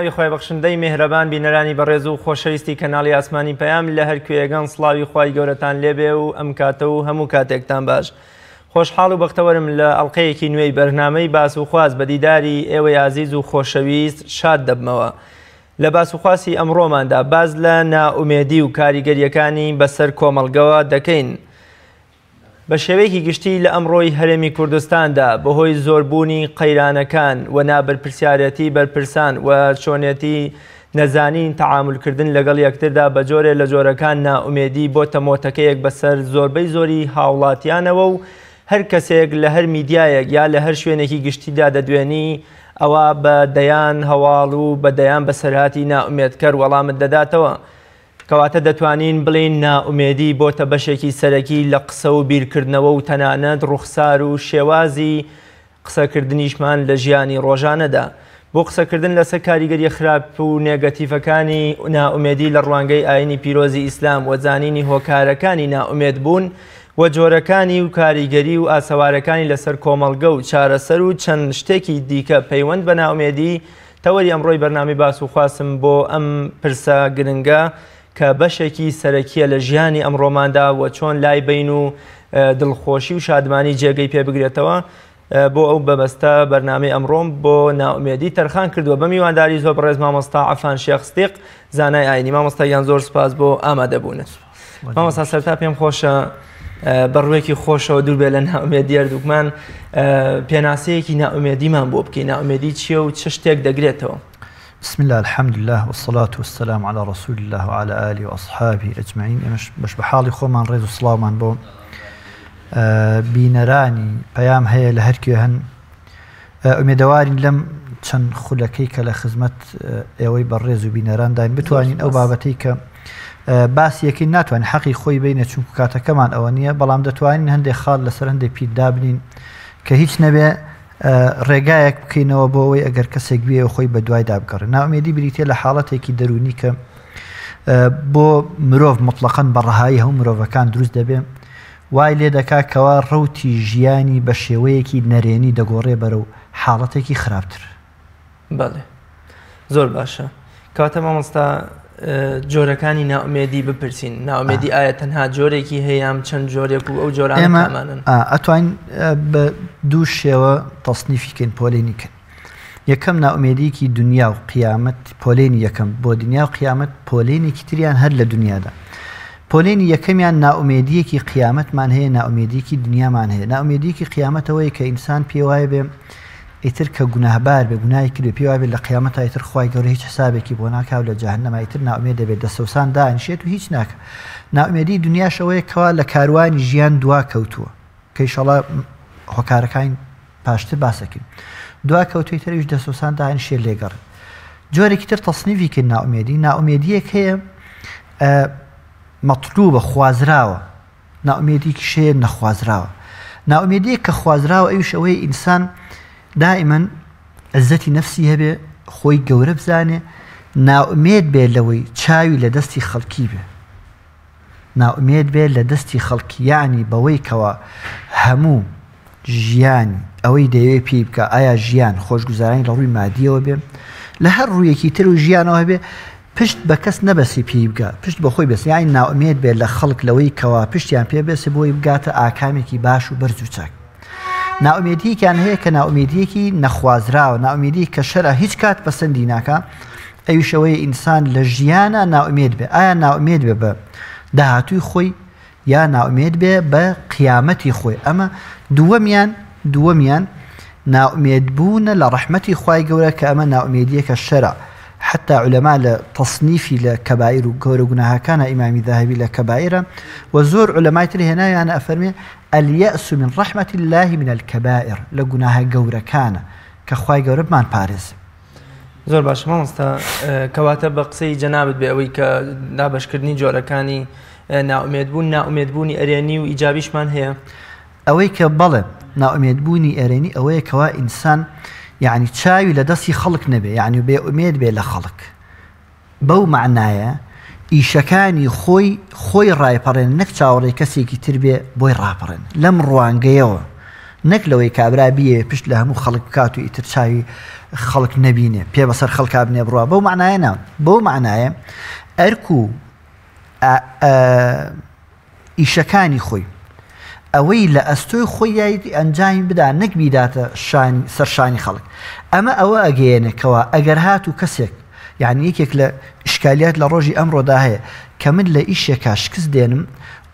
ناوی خوای بەخشندەی مێهرەبان بینەرانی بەڕێز و خۆشەویستی کەناڵی ئاسمانی پەیام لە هەر کوێیەگەن سڵاوی خوای گەورەتان لێبێ و ئەم کاتە و هەموو کاتێکتان باش. خۆشحاڵ و بەختەوەرم لە ئەڵقەیەکی نوێی بەرنامەی باس و خواست بە دیداری ئێوەی ئازیز و خۆشەویست شاد دەبمەوە. لە باس و خواسی ئەمڕۆماندا باس لە نائومێدی و کاریگەرییەکانی بەسەر کۆمەڵگەوە دەکەین. بە شێوەیەکی گشتی لە ئەمڕۆی هەرێمی کوردستاندا بەهۆی زۆربوونی قەیرانەکان و نابەرپرسیارەتی بەرپرسان و چۆنێتی نەزانین تەعامولکردن لەگەڵ یەکتردا بە جۆرێ لە جۆرەکان نائومێدی بۆتە مۆتەکەیەک بەسەر زۆربەی زۆری هاوڵاتیانەوە و هەر کەسێک لە هەر میدیایەک یا لە هەر شوێنێکی گشتیدا دەدوێنی ئەوا بە دەیان هەواڵ و بە دەیان بەسەرهاتی نائومێدکەر وەڵامت دەداتەوە. کەواتە دەتوانین بڵێین نائومێدی بۆتە بەشێکی سەرەکی لە قسە و بیرکردنەوە و تەنانەت ڕوخسار و شێوازی قسەکردنیشمان لە ژیانی ڕۆژانەدا. بۆ قسەکردن لەسەر کاریگەریە خراپ و نێگەتیڤەکانی نائومێدی لە ڕوانگەی ئاینی پیرۆزی ئیسلام و زانینی هۆکارەکانی نائومێد بوون و جۆرەکانی و کاریگەری و ئاسەوارەکانی لەسەر کۆمەڵگە و چارەسەر و چەند شتێکی دیکە پەیوەند بە نائومێدی تەوەری ئەمڕۆی بەرنامەی باس و خواسم بۆ ئەم پرسە گرنگە کە بەشێکی سەرەکیە لە ژیانی ئەمڕۆماندا و چۆن لای بین و دڵخۆشی و شادمانی جێگەی پێ بگرێتەوە بۆ ئەو بەبەستە بەرنامەی ئەمڕۆم بۆ نائومێدی تەرخان کردووە بە میوانداری زۆر بەڕێز مامۆستا عەفان شێخ ستیق زانای ئاینی مامۆستا گیان زۆر سپاس بۆ ئامادەبوونت مامۆستا سەرتا پێم خۆشە بە ڕوویەکی خۆشەوە دوور بێ لە نائومێدی هەردووکمان پێناسەیەکی نائومێدیمان بۆ بکەین نائومێدی چییە و چ شتێک دەگرێتەوە؟ بسم الله الحمد لله والصلاة والسلام على رسول الله وعلى آله وأصحابه أجمعين ئێمەش بەش بە حاڵی خۆمان ڕێز و سڵاومان بۆ بینەرانی پەیام هەیە لە هەرکوێ هەن ئومێدەوارین لەم چەند خولەکەی کە لە خزمەت ئێوەی بەڕێز و بینەرانداین بتوانین ئەو بابەتەی کە باسی یەکەین ناتوانین حەقی خۆی بینە چونکو کاتەکەمان ئەوە نییە بەڵام دەتوانین هەندێک خاڵ لەسەر هەندێک پیت دابنین کە هیچ نەبێ ڕێگایەک بکەینەوە بۆ ئەوەی ئەگەر کەسێک بێ خۆی بە دوایدا بگەڕێ ناومێدی بریتە لە حاڵەتێکی دەرونی کە بۆ مرۆڤ مطلقەن بە ڕەهایی هەموو مرۆڤەکان دروست دەبێ وای لێ دەکا کەوا ڕەوتی ژیانی بە شێوەیەکی نەرێنی دەگۆڕێ بەرەو حاڵەتێکی خراپتر. بەڵێ زۆر باشە کەواتە مامۆستا جۆرەکانی نائومێدی بپرسین نائومێدی ئایا تەنها جۆرێکی هەیە یان چەند جۆرێک و ئەو جۆرانە ئێمە کامانەن؟ ئەتوانین بە دوو شێوە تەسنیفی کەین پۆلێنی کەین. یەکەم نائومێدیەکی دنیا و قیامەت پۆلێنی یەکەم بۆ دنیا و قیامەت پۆلێنێکی تریان هەر لە دنیادا پۆلێنی یەکەمیان نائومێدیەکی قیامەتمان هەیە نائومێدیەکی دنیامان هەیە نائومێدیەکی قیامەتەوەی کە ئینسان پێی وایە بێ ئیتر کە گوناهبار بێ گوناهی کردێ پێی وایە لە قیامەتا ئیتر خوای گەورە هیچ حسابێکی بۆ ناکا و لە جەهەنەما ئیتر نائومێد دەبێت دەسەوسان دانیشێت و هیچ ناکا نائومێدی دنیاش ئەوەیە کەوا لە کاروانی ژیان دوا کەوتووە کە ئیشەڵا هۆکارەکانی پاشتر باس ئەکەین دوا کەوتوی تر ئەویش دەسۆسان دانیشێ لێگەڕێ جۆرێکی تر تەسنیفی کرد نائومێدی نائومێدیەک هەیە مەطلوبە خوازراوە نائومێدیکیش هەیە نەخوازراوە نائومێدیەک کە خوازراوە ئەویش ئەوەیە ئینسان دائما عزەتی نەفسی هەبێ خۆی گەورە بزانێ نائومێد بێ لەوەی چاوی لە دەستی خەڵکی بێ نائومێد بێت لە دەستی خەڵکی یەعنی بەوەی کەوا هەموو ژیانی ئەوەی دەیەوێ پێی بکا ئایا ژیان خۆشگوزارانی لە ڕووی مادیەوە بێ لە هەر ڕوویەکی تر و ژیانەوە هەبێ پشت بە کەس نەبەسی پێی بگا پشت بە خۆی بەس یانی نائومێد بێت لە خەڵک لەوەی کەوا پشتیان پێ بێسێ بۆی بگاتە ئاکامێکی باش و بەرز و چاک نائومێدیەکیان هەیە کە نائومێدیەکی نەخوازراوە نائومێدی کە شەرع هیچ کات پەسەندی ناکا ئەویش ئەوەیە ئینسان لە ژیانا نائومێد بێ ئایا نائومێد بێ بە داهاتووی خۆی یا نائومێد بێ بە قیامەتی خۆی ئەمە دووەمیان دووەمیان نائومێد بوونە لە ڕەحمەتی خوای گەورە کە ئەمە نائومێدیەکە شەرع حتا علەما لە تەصنیفی لە کەبائیر و گەورە گوناهەکانە ئیمامی ذەهەبی لە کەبائیرە و زۆر علەمای تر هێناویانە ئەفەرمێ الیأس من رحمة اللە من الکبائر لە گوناهە گەورەکانە کە خوای گەورە بمان پارێزێ. زۆر باشە مامۆستا کەواتە بە قسەی جەنابت بێ ئەوەی کە دابەشکردنی جۆرەکانی نائومێد بوون نائومێد بوونی ئەرێنی و ئیجابیشمان هەیە؟ ئەوەی کە بەڵێ نائومێد بوونی ئەرێنی ئەوەیە کەوا ئینسان یعنی چاوی لە دەستی خەڵک نەبێ یعنی بێ ئومێد بێ لە خەڵک بەو مەعنایە ئیشەکانی خۆی خۆی ڕایپەڕێنێ نەک چاوەڕێی کەسێکی تر بێ بۆی ڕاپەڕێنێ. لەم ڕوانگەیەوە نەک لەوەی کابرا بیەوێ پشت لە هەموو خەڵک بکات و ئیتر چاوی خەڵک نەبینێ پێ بەسەر خەڵکا بنێ بڕوا بەو مەعنایە نا بەو مەعنایە ئەرک و ئیشەکانی خۆی ئەوەی لە ئەستۆی خۆیایەتی ئەنجامی بدا نەک بیداتە شانی سەر شانی خەڵک ئەمە ئەوە ئەگەیەنێ کەوا ئەگەر هاتوو کەسێک یعنی یەکێک لە ئیشکالیات لە ڕۆژی ئەمڕۆدا هەیە کە من لە ئیشێکا شکست دێنم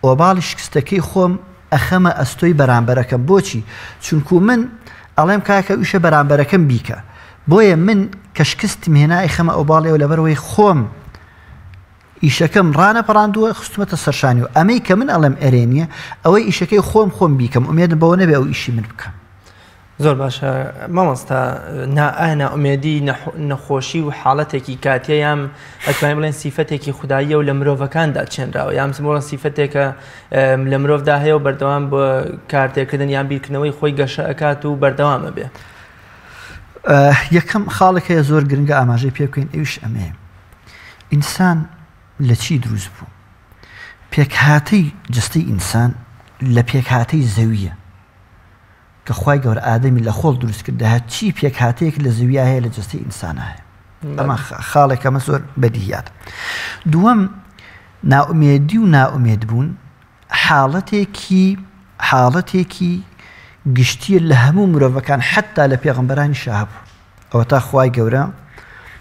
ئۆباڵی شکستەکەی خۆم ئەخەمە ئەستۆی بەرامبەرەکەم بۆچی چونکو من ئەڵێم کاکە ئەو ئیشە بەرامبەرەکەم بیکە بۆیە من کە شکستم هێنا ئەیخەمە ئۆباڵیەوە لەبەرئەوەی خۆم ئیشەکەم ڕانەپەڕاندووە خستومەتە سەرشانی و ئەمەی کە من ئەڵێم ئەرێنیە ئەوەی ئیشەکەی خۆم خۆم بیکەم ئومێدم بەوە نەبێ ئەو ئیشی من بکە. زۆر باشە مامۆستا نا ئایا نائومێدی نەخۆشی و حاڵەتێکی کاتیە یان ئەتوانین بڵێن سیفەتێکی خوداییە و لە مرۆڤەکاندا چێنراوە یان بڵێن سیفەتێکە لە مرۆڤدا هەیە و بەردەوام بە کارتێکردن یان بیرکردنەوەی خۆی گەشە ئەکات و بەردەوامە بێ. یەکەم خاڵێک هەیە زۆر گرنگە ئاماژەی پێ بکەین ئەویش ئەمەیە ئینسان لە چی دروست بوو پێکهاتەی جستەی ئینسان لە پێکهاتەی زەویە کە خوای گەورە ئادەمی لە خۆڵ دروست کرد هەرچی پێکهاتەیەک لە زەویا هەیە لە جەستەی ئینسانا هەیە ئەمە خاڵێک ئەمە زۆر بەدیهیات دووەم نائومێدی و نائومێد بوون حاڵەتێکی حاڵەتێکی گشتیە لە هەموو مرۆڤەکان حتا لە پێغەمبەرانی شاهبوو ئەوەتا خوای گەورە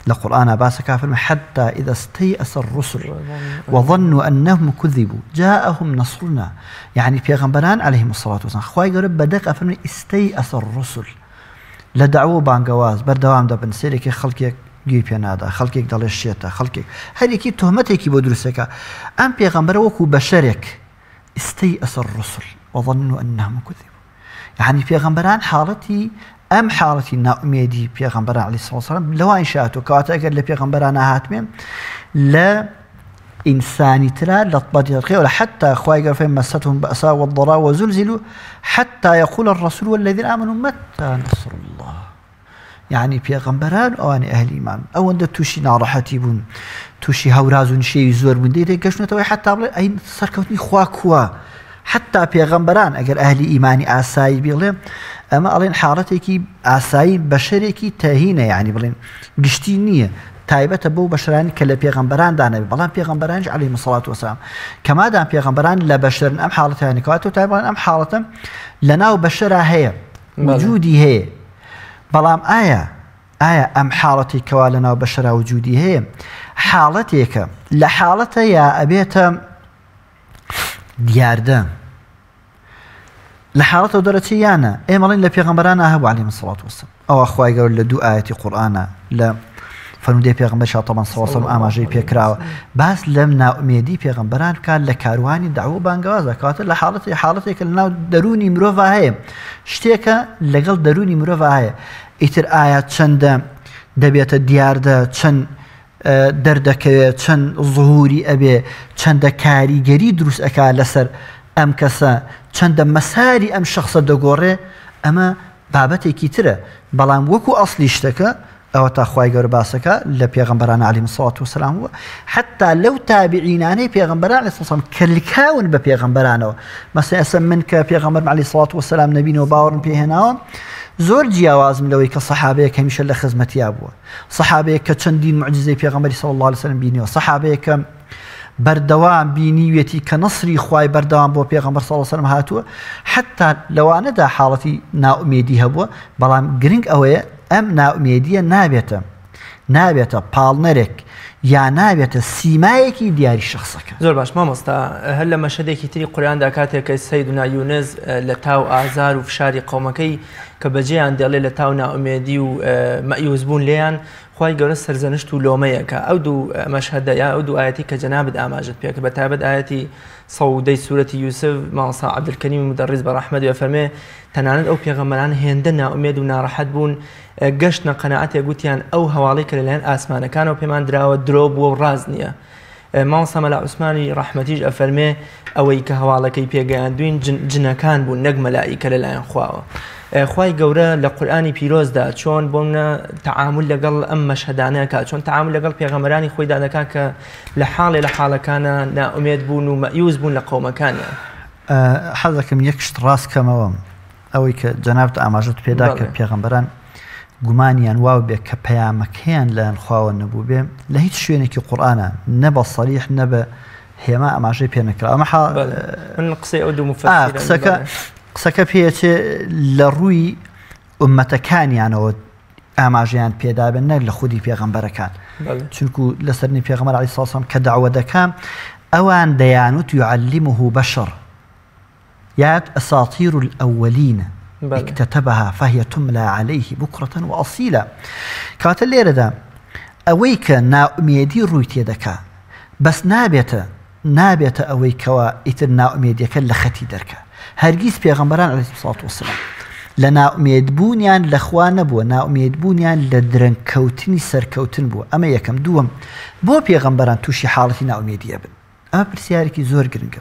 لە قورئانا باسە کا فەرمی حتى إذا استيأس الرسل وظنوا أنهم كذبوا جاءهم نصرنا یعنی پێغەمبەران علیهم الصلاة والسلام خوای گەورە بە دەق ئەفەرمی استيأس الرسل لە دەعوە و بانگەواز بەردەوام دەبن سێرێکی خەڵکێک گوێی پێ نادا خەڵکێک دەڵێ شێتە خەڵکێک هەرێکی تۆمەتێکی بۆ دروستەکە ئەم پێغەمبەرە وەکو بەشەرێک استيأس الرسل وظنوا أنهم كذبوا یەعنی پێغەمبەران حاڵەتی ئەم حاڵەتی نائومێدی پێغەمبەران علیه الصلاة والسلام لەوان شاتوە کەواتە ئەگەر لە پێغەمبەرانە هاتبێ لە ئینسانی ترا لە طبەتی ولا حتى خوای گەورە فەرمی مستهم بأساء والضراء وزلزلوا حتى يقول الرسول والذين آمنوا متى نصر الله یەعنی پێغەمبەران و ئەوانی ئەهلی ئیمان ئەوەندە تووشی ناڕەحەتی بوون تووشی هەوراز و نشێوی زۆر بوون دێ گەشتنەتەوەی حتا بڵێ ئەی سەرکەوتنی خوا کووە حتا پێغەمبەران ئەگەر ئەهلی ئیمانی ئاسایی بڵێ ئەمە ئەڵێن حاڵەتێکی ئاسایی بەشەرێکی تەهینە یعنی بڵێن گشتی نییە تایبەتە بۆ بەشرانی کە لە پێغەمبەران دانەبێ بەڵام پێغەمبەرانش عەلەیهیم الصلاة والسلام کەمادام پێغەمبەران لە بەشەرن ئەم حاڵەتیانی کەواتە تایبەت ئەم حاڵەتە لە ناو بەشەرا هەیە وجودی هەیە بەڵام ئایا ئایا ئەم حاڵەتی کەوا لە ناو بەشەرا وجودی هەیە حاڵەتێکە لە حاڵەتە یا ئەبێتە دیاردە لە حاڵەتەوە دەرەچێ یانە ئێمەڵین لە پێغەمبەران هەبوو عەلەیهیم الصڵاة والسلام ئەوە خوای گەورە لە دوو ئایەتی قورئانە لە فەرمودەی پێغەمبەر شا تەبەن صلی الله ئاماژەی پێکراوە باس لەم نائومێدی پێغەمبەران بکات لە کاروانی داوە بانگەوازە کەواتە لە حاڵەتی حاڵەتێک لە ناو دەروونی مرۆڤ هەیە شتێکە لەگەڵ دەروونی مرۆڤ هەیە ئیتر ئایا چەندە دەبێتە دیاردە چەند دەردەکەوێت چەند ظهوری ئەبێ چەندە کاریگەری دروست ئەکا لەسەر ئەم کەسە چەندە مەساری ئەم شخصە دەگۆڕێ ئەمە بابەتێکی ترە بەڵام وەکو ئەسلی شتەکە ئەوەتا خوای گەورە باسەکە لە پێغەمبەران علیهم الصلاة والسلام بووە حتا لەو تابعینانەی پێغەمبەران علیه الصلاة کە لکاون بە پێغەمبەرانەوە مەسەلەن ئێستا من کە پێغەمبەرم علیه الصلاة والسلام نەبینەوە باوەڕم پێ هێناوە زۆر جیاوازم لەوەی کە سەحابەیەک هەمیشە لە خزمەتیا بووە سەحابەیەک کە چەندین معجزەی پێغەمبەری صلی الله علیه وسلم بینیوە سەحابەیەک کە بەردەوام بینیویەتی کە نەسری خوای بەردەوام بۆ پێغەمبەر صلی اللە علیه وسلم هاتووە حتا لەوانەدا حاڵەتی نائومێدی هەبووە بەڵام گرنگ ئەوەیە ئەم نائومێدیە نابێتە نابێتە پاڵنەرێک یا نابێتە سیمایەکی دیاری شخصەکە. زۆر باش مامۆستا هەر لە مەشهەدێکی تری قورئاندا کاتێک کە سەیدونا یونس لە تاو ئازار و فشاری قەومەکەی کە بەجێیان دێڵێ لە تاو نائومێدی و مەئیوس بوون لێیان خوای گەورە سەرزەنشت و لۆمەیەکە ئەو دوو مەشهەدە یا ئەو دوو ئایەتی کە جەنابت ئاماژەت پێکرد بە تایبەت ئایەتی 110 سورەتی یوسف مامۆستا عەبدولکەریم مودەڕیس بە ڕەحمەت ئەفەرمێ تەنانەت ئەو پێغەمبەران هێندە نائومێد و ناڕەحەت بوون گەشتنە قەناعەتێک گوتیان ئەو هەواڵەی کە لەلایەن ئاسمانەکانەوە پێمان دراوە درۆ بووە و ڕاست نییە مامۆستا مەلا عوسمانی ڕەحمەتیش ئەفەرمێ ئەوەی کە هەواڵەکەی پێگەیاندوین جنەکان بوون نەک مەلائیکە لەلایەن خواوە. خوای گەورە لە قورئانی پیرۆزدا چۆن بۆ منە تەعامول لەگەڵ ئەم مەشهەدانە کا چۆن تەعامول لەگەڵ پێغەمبەرانی خۆیدا دەکا کە لە حاڵێ لە حاڵەکانە نائومێد بوون و مەئیوس بوون لە قەومەکانیان. حەزەکەم یەک شت ڕاست کەمەوە ئەوەی کە جەنابت ئاماژەت پێدا کە پێغەمبەران گومانیان واو بێ کە پەیامەکەیان لایەن خواوە نەبووبێ لە هیچ شوێنێکی قورئانا نە بە سەریح نە بە هێما ئاماژەی پێ نەکرا ئەمە حا من قسەی ئەو دوو مفەسیرە قسەکە قسەکە پێچێ لە ڕووی ئومەتەکانیانەوە ئاماژەیان پێدابێن نەک لە خودی پێغەمبەرەکان چونکو لەسەرنی پێغەمبەر عەلەیهی سڵام کە داوە دەکا ئەوان دەیانوت يعلمه بشر یاد اساطیر الاولین اکتتبها فهی تملی علیه بکرة و اصیلا کەواتە لێرەدا ئەوەی کە نائومێدی ڕووی تێدەکا بەس نابێتە نابێتە ئەوەی کەوا ئیتر نائومێدیەکە لە خەتی دەرکا هەرگیز پێغەمبەران علیه الصلاة والسلام لە نائومێدبوونیان لە خوا نەبووە نائومێدبوونیان لە درەنگ کەوتنی سەرکەوتن بووە ئەمە یەکەم دووەم بۆ پێغەمبەران تووشی حاڵەتی نائومێدی ئەبن ئەمە پرسیارێکی زۆر گرنگە.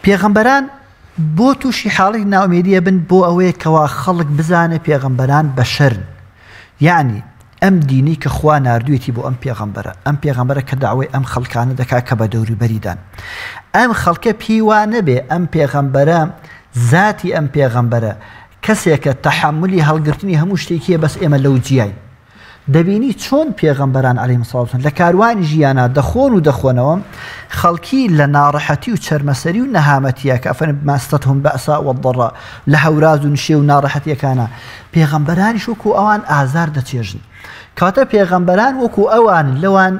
پێغەمبەران بۆ تووشی حاڵی ناومێدیە بن بۆ ئەوەیە کەوا خەڵک بزانێ پێغەمبەران بەشەرن یعنی ئەم دینی کە خوا ناردوێتی بۆ ئەم پێغەمبەرە ئەم پێغەمبەرە کە داوای ئەم خەڵکانە دەکا کە بە دەوروبەریدان ئەم خەڵکە پێی وا نەبێ ئەم پێغەمبەرە زاتی ئەم پێغەمبەرە کەسێکە تەحەمولی هەڵگرتنی هەموو شتێکیە بەس ئێمە لەو جیاین دەبینی چۆن پێغەمبەران علیهم الصلوة والسلام لە کاروانی ژیانا دەخۆن و دەخۆنەوە، خەڵکی لە ناڕەحەتی و چەرمەسەری و نەهامەتیە کە ئەفەرموێ مستهم بەئساء والضراء لە هەوراز و نشێو و ناڕەحەتیەکانا پێغەمبەرانیش وەکو ئەوان ئازار دەچێژن کەواتە پێغەمبەران وەکو ئەوانن لەوان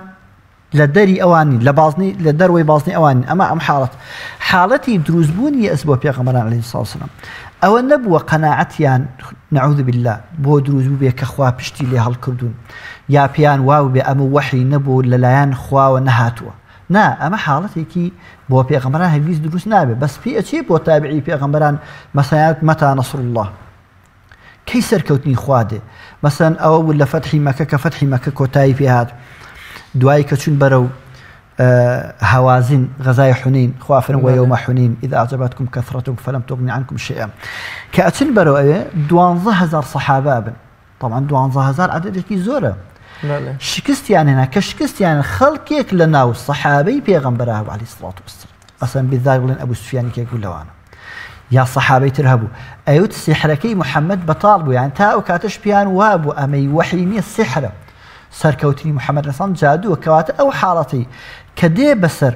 لە دەری ئەوان نین لە بازنەی لە دەروەی بازنەی ئەوان نین ئەمە ئەم حاڵەت حاڵەتی دروستبوونی یەئس بۆ پێغەمبەران علیه الصلاة والسلام ئەوە نەبووە قەناعەتیان نعوذ بالله بۆ دروست بووبێ کە خوا پشتی لێ هەڵکردوون یا پێیان واو بێ ئەمە وەحی نەبوو لەلایەن خواوە نەهاتووە نا ئەمە حاڵەتێکی بۆ پێغەمبەران هەرگیز دروست نابێ بەس پێ ئەچێ بۆ تابعی پێغەمبەران مەسەلەن مەتا نصر الله کەی سەرکەوتنی خوا دێ؟ مەسەلەن ئەوە بوو لە فەتحی مەکە کە فەتحی مەکە کۆتایی پێ هات دوایی کە چوون بەرەو هەوازن غەزای حونین خوا فەرمووی ويوم حنين إذ أعجبتكم كثرتكم فلم تغن عنكم شيئا کە ئەچن بەرەو ئەوێ 12000 سەحابە بن طبعا 12000 عددێکی زۆرە شکستیان هێنا کە شکستیان خەڵکێک لە ناو سەحابەی پێغەمبەر هەبوو عەلەیهی سڵات وەسەلام ئەسەن بیزار بڵێن ئەبوو سوفیان یەکێک بوو لەوانە یا سەحابەی تر هەبوو ئەیوت سیحرەکەی محەممەد بەتاڵ بوو یان تا ئەو کاتەش پیان وابوو ئەمەی وەحی نییە سیحرە سەرکەوتنی محەممەد ڕسان جادووە کەواتە ئەو حاڵەتی کە دێ بەسەر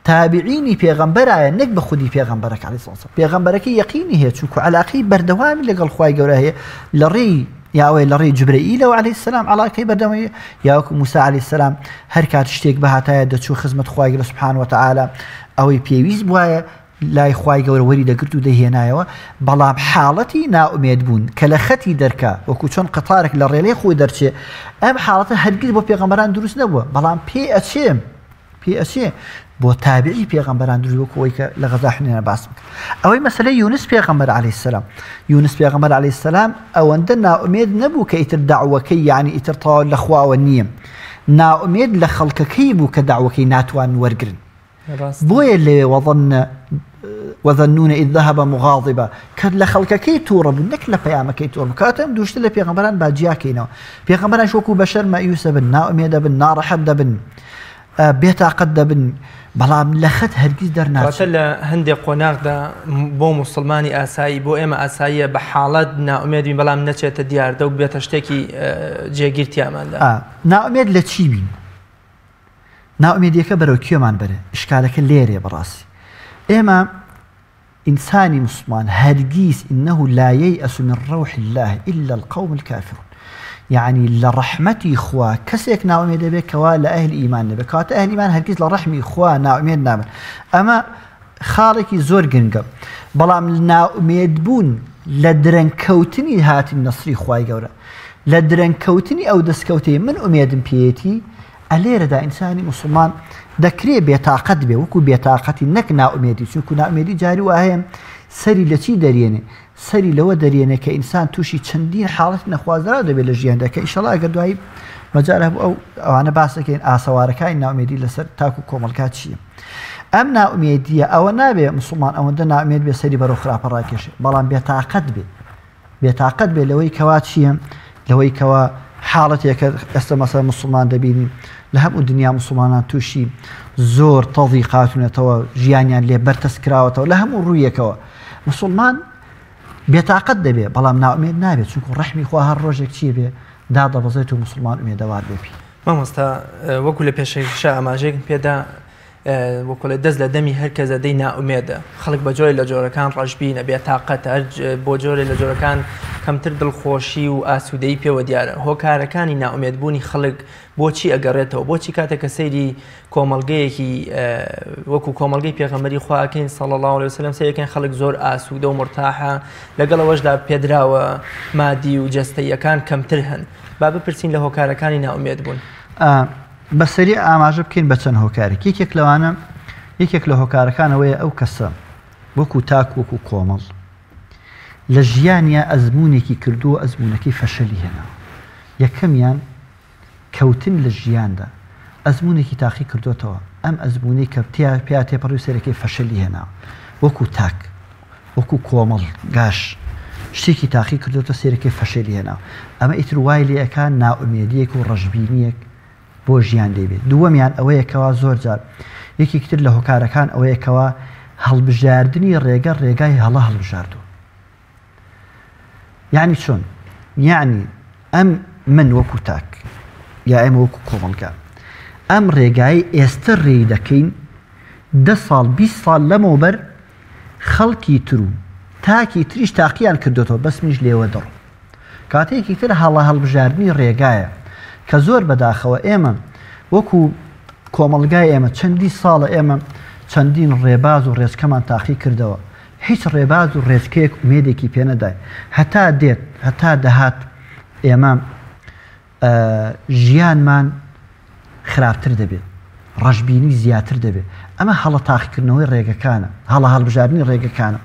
تابعینی پێغەمبەرایە نەک بە خودی پێغەمبەرەکە عەلەیهی سڵام پێغەمبەرەکە یەقینی هەیە چونکو عەلاقەی بەردەوامی لەگەڵ خوای گەورە هەیە لە ڕێی یاوەی لە ڕێی جبرئیلەوە عەلەیهی السلام عەلاقەی بەردەوامی یاوەکو موسی عەلەیهی السلام هەر کات شتێک بهاتایە دەچوو خزمەت خوای گەورە سبحانه وتعالی ئەوەی پێویست بوایە لای خوای گەورە وەری دەگرت و دەیهێنایەوە، بەڵام حاڵەتی نائومێد بوون کە لە خەتی دەرکا وەکو چۆن قەتارێک لە ڕێلەی خۆی دەرچێ ئەم حاڵەتە هەرگیز بۆ پێغەمبەران دروست نەبووە بەڵام پێ ئەچێ پێ ئەچێ بۆ تابعی پێغەمبەران دروست وەکو ئەوەی کە لە غەزا حونێنە باسم کرد ئەوەی مەسەلەی یونس پێغەمبەر عەلەیهی السلام یونس پێغەمبەر عەلەیهی السلام ئەوەندە نائومێد نەبوو کە ئیتر دەعوەکەی یعنی ئیتر تەواو لە خواوە نییە نائومێد لە خەڵکەکەی بوو کە دەعوەکەی ناتوانن وەرگرن بۆیە لەوێ وظن وذنون اذ ذهب مغاضبا کە لە خەڵکەکەی تووڕە بوو نەک لە پەیامەکەی تووڕ بوو کاتە ئەم دوو شتە لە پێغەمبەران با جیاکەینەوە پێغەمبەرانش وەکو بەشەر مەئیوسە بن نائومێدە بن ناڕەحەت دەبن بێتاقەت دەبن بەڵام لە خەت هەرگیز دەرناچن لە هەندێک قۆناغدا بۆ موسڵمانی ئاسایی بۆ ئێمە ئاساییە بە حاڵەت نائومێد بین بەڵام نەچێتە دیاردە و بێتە شتێکی جێگیر تیاماندا نائومێد لە چی بین نائومێدیەکە بەرەو کوێمان بەرێ؟ ئیشکالەکە لێرەیە بەڕاستی ئێمە ئینسانی موسڵمان هەرگیز انه لا ییئس من روح اللە الا القوم الکافرون یعنی لە ڕەحمەتی خوا کەسێک نائومێد دەبێت کەوا لە ئەهلی ئیمان نەبێت کەواتە ئەهلی ئیمان هەرگیز لە ڕەحمی خوا نائومێد نابن ئەمە خاڵێکی زۆر گرنگە بەڵام نائومێد بوون لە درەنگ کەوتنی هاتنی نەسری خوای گەورە لە درەنگ کەوتنی ئەو دەستکەوتەی من ئومێدم پێیەتی ئەلێرەدا ئینسانی موسڵمان دەکرێ بێتاقەت بێ وەکو بێتاقەتی نەک نائومێدی چونکو نائومێدی جاری وایە سەری لە چی دەرێنێ سەری لەوە دەرێنێ کە ئینسان تووشی چەندین حاڵەتی نەخوازراو دەبێت لە ژیاندا کە ئیشەڵا ئەگەر دوایی مەجال هەبوو ئەو ئەوانە باس دەکەین ئاسەوارەکانی نائومێدی لەسەر تاک و کۆمەڵگا چییە ئەم نائومێدیە ئەوە نابێ مسلمان ئەوەندە نائومێد بێ سەری بەرەو خراپە ڕاکێشێ بەڵام بێتاقەت بێ بێتاقەت بێ لەوەی کەوا چییە لەوەی کەوا حاڵەتێکە ئێستا مەسە مسلمان دەبینین لە هەموو دنیا مسلمانان تووشی زۆر تەزی قاتونەتەوە ژیانیان لێ بەرتەس کراوەتەوە لە هەموو ڕوویەکەوە مسلمان. بێتاقەت دەبێ بەڵام نائومێد نابێت چونکو ڕەحمی خوا هەر ڕۆژێک چیە بێ دادەبەزێت و موسڵمان ئومێدەوار بێ پێی. مامۆستا وەکو لە پێشەکیشا ئاماژەیەکم پێدا وەکڵێ دەست لە دەمی هەر کەس دەدەی نائومێدە خەڵک بە جۆرێ لە جۆرەکان ڕەشبینە بێتاقەتە هەر بۆ جۆرێ لە جۆرەکان کەمتر دڵخۆشی و ئاسوودەیی پێوە دیارە هۆکارەکانی نائومێدبوونی خەڵک بۆچی ئەگەڕێتەوە بۆچی کاتێک کە سەیری کۆمەڵگەیەکی وەکو کۆمەڵگەی پێغەمبەری خوا ئەکەین صلی الله علیه وسلم سەیرەکەین خەڵک زۆر ئاسوودە و مرتاحە لەگەڵ ئەوەشدا پێدراوە مادی و جەستەییەکان کەمتر هەن با بپرسین لە هۆکارەکانی نائومێد بوون. بە سەریع ئاماژە بکەین بە چەند هۆکارێک یەکێک لەوانە یەکێک لە هۆکارەکان ئەوەیە ئەو کەسە وەکو تاک وەکو کۆمەڵ لە ژیانیا ئەزموونێکی کردووە ئەزموونەکەی فەشەلی هێناوە یەکەمیان کەوتن لە ژیاندا ئەزموونێکی تاقی کردۆتەوە، ئەم ئەزموونەی کە تیا پیا تێپەڕی و سەیرەکەی فەشەلی هێناوە، وەکوو تاک، وەکوو کۆمەڵ گاش شتێکی تاقی کردۆتەوە سەیرەکەی فەشەلی هێناوە، ئەمە ئیتر وای لێ ئەکا نائومێدییەک و ڕەشبینییەک بۆ ژیان لێ بێ. دووەمیان ئەوەیە کەوا زۆر جار یەکێکی تر لە هۆکارەکان ئەوەیە کەوا هەڵبژاردنی ڕێگە ڕێگای هەڵە هەڵبژاردووە. یەعنی چۆن؟ یەعنی ئەم من وەکو تاک یا ئێمە وەکو کۆمەڵگا ئەم ڕێگایەی ئێستە ڕێی دەکەین دە ساڵ 20 ساڵ لەمەوبەر خەڵکی تر و تاکی تریش تاقییان کردوێتەوە بەس منیش لێوە دەڕۆم کاتێکی تر هەڵە هەڵبژاردنی ڕێگایە کە زۆر بەداخەوە ئێمە وەکو کۆمەڵگای ئێمە چەندی ساڵە ئێمە چەندین ڕێباز و ڕێچکەمان تاقی کردەوە هیچ ڕێباز و ڕێچکەیەک ئومێدێکی پێ نەداین. هەتا دێت، هەتا دەهات ئێمە ژیانمان خراپتر دەبێت، ڕەشبینی زیاتر دەبێت. ئەمە هەڵە تاقیکردنەوەی ڕێگەکانە، هەڵە هەڵبژاردنی ڕێگەکانە.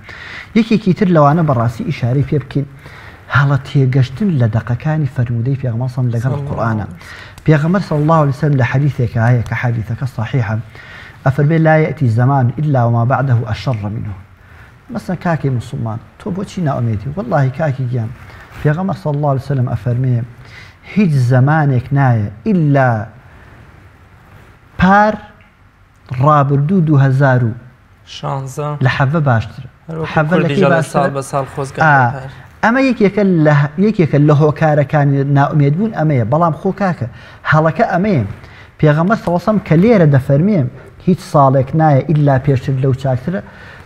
یەکێکی تر لەوانە بەڕاستی ئیشارەی پێ بکەین، هەڵە تێگەشتن لە دەقەکانی فەرموودەی پێغەمبەر صلی اللە لەگەڵ قورئانە. پێغەمبەر صلی اللە علیه وسلم لە حەدیثێکا هەیە کە حەدیثەکە صحیحە، ئەفەرمێ لا یەئتی زمان الا وما بعده اشر منه مەسەن کاکی موسڵمان تۆ بۆچی نائومێدی وەڵاهی کاکی گیان پێغەمبەر صلی اللە علیه وسلم ئەفەرمێ هیچ زەمانێک نایە ئیلا پار ڕابردوو 2000 و شانزە لە حەڤە باشترە حەڤە لە کەی باشترە ساڵ بە ساڵ خۆزگە ئەمە یەکێکە لە یەکێکە لە هۆکارەکانی نائومێد بوون ئەمەیە بەڵام خۆ کاکە هەڵەکە ئەمەیە پێغەمبەر صلی اللە کە لێرە دەفەرمێ هیچ ساڵێک نایە ئیلا پێشتر لەو چاکترە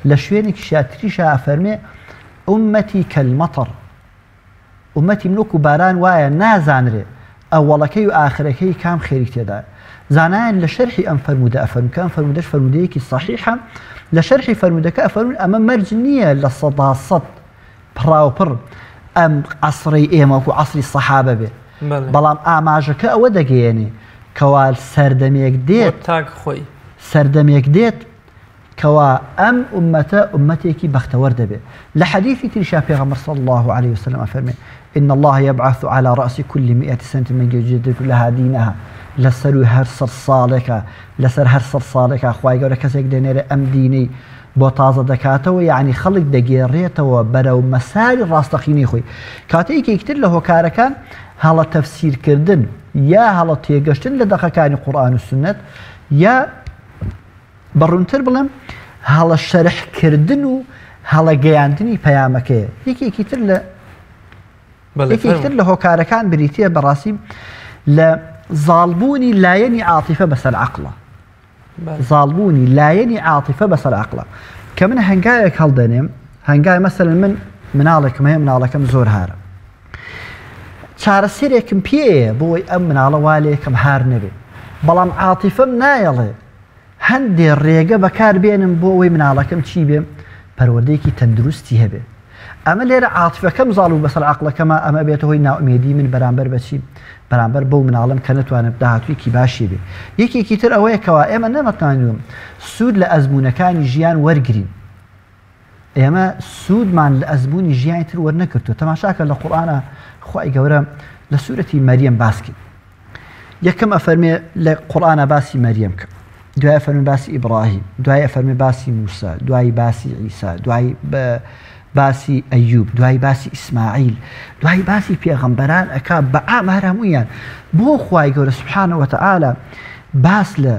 لە شوێنێکی شاتریشا ئەفەرمێ ئومەتی کەلمەتەڕ ئومەتی من وەکو باران وایە نازانرێ ئەوەڵەکەی و ئاخرەکەی کام خێری تێدایە. زانایان لە شەرحی ئەم فەرموودە ئەفەرموون کە ئەم فەرموودەش فەرموودەیەکی سەحیحە، لە شەرحی فەرموودەکە ئەفەرموون ئەمە مەرج نییە 100% پڕاوپڕ ئەم عەسرەی ئێمە وەکو عەسری سەحابە بێ، بەڵام ئاماژەکە ئەوە دەگەیەنێ کەوا سەردەمێک دێت تاک خۆی سەردەمێک دێت کەوا ئەم ئوممەتە ئوممەتێکی بەختەوەر دەبێ. لە حەدیثی تریشا پێغەمبەر صلی اللە علیە وسلم ئەفەرمێ، ان اللە یبعث علی رأس کل مئة سنة من یجدد لها دینها، لە سەروی هەر سەد ساڵێکا، لەسەر هەر سەد ساڵێکا خوای گەورە کەسێک دەنێرێ ئەم دینەی بۆ تازە دەکاتەوە، یەعنی خەڵک دەگێڕێتەوە بەرەو مەساری ڕاستەقینەی خۆی. کەواتە یەکێکی تر لە هۆکارەکان هەڵە تەفسیرکردن یا هەڵە تێگەشتن لە دەقەکانی قورئان و سوننەت یا بە ڕوونتر بڵێم هەڵە شەرح کردن و هەڵە گەیاندنی پەیامەکەیە. یەکێکی تر لە یەکێکی تر لە هۆکارەکان بریتییە بەڕاستی لە زاڵبوونی لایەنی عاتیفە بەسەر عەقڵە. زاڵبوونی لایەنی عاتیفە بەسەر عەقڵە. کە من هەنگاوێک هەڵدەنێم، هەنگاوی مەسەلەن من مناڵێکم هەیە، مناڵەکەم زۆر هارە. چارەسەرێکم پێیە بۆی ئەم مناڵە وا لێکەم هار نەبێ. بەڵام عاتیفەم نایەڵێ هەندێ ڕێگە بەکار بێنم بۆ ئەوەی مناڵەکەم چی بێ پەروەردەیەکی تەندروستی هەبێ ئەمە لێرە عاتفەکەم زاڵ بوو بەسەر عەقڵەکەما ئەمە بێتە هۆی نائومێدی من بەرامبەر بە چی بەرامبەر بەو مناڵم کە نەتوانێت داهاتوویەکی باشی بێ یەکێکی تر ئەوەیە کەوا ئێمە نەمەتوانیوم سوود لە ئەزموونەکانی ژیان وەرگرین ئێمە سوودمان لە ئەزموونی ژیانی تر وەرنەگرتووە تەماشاکە لە قورئانا خوای گەورە لە سورەتی مەریەم باس کرد یەکەم ئەفەرمێ لە قورئانا باسی مەریەم کرد دوای ئەفەرمێ باسی ئیبراهیم دوای ئەفەرمێ باسی موسا دوای باسی عیسا دوای باسی ئەیوب دوای باسی ئیسماعیل دوای باسی پێغەمبەران ئەکا بە عام هەر هەموویان بۆ خوای گەورە سبحانە وتعالی باس لە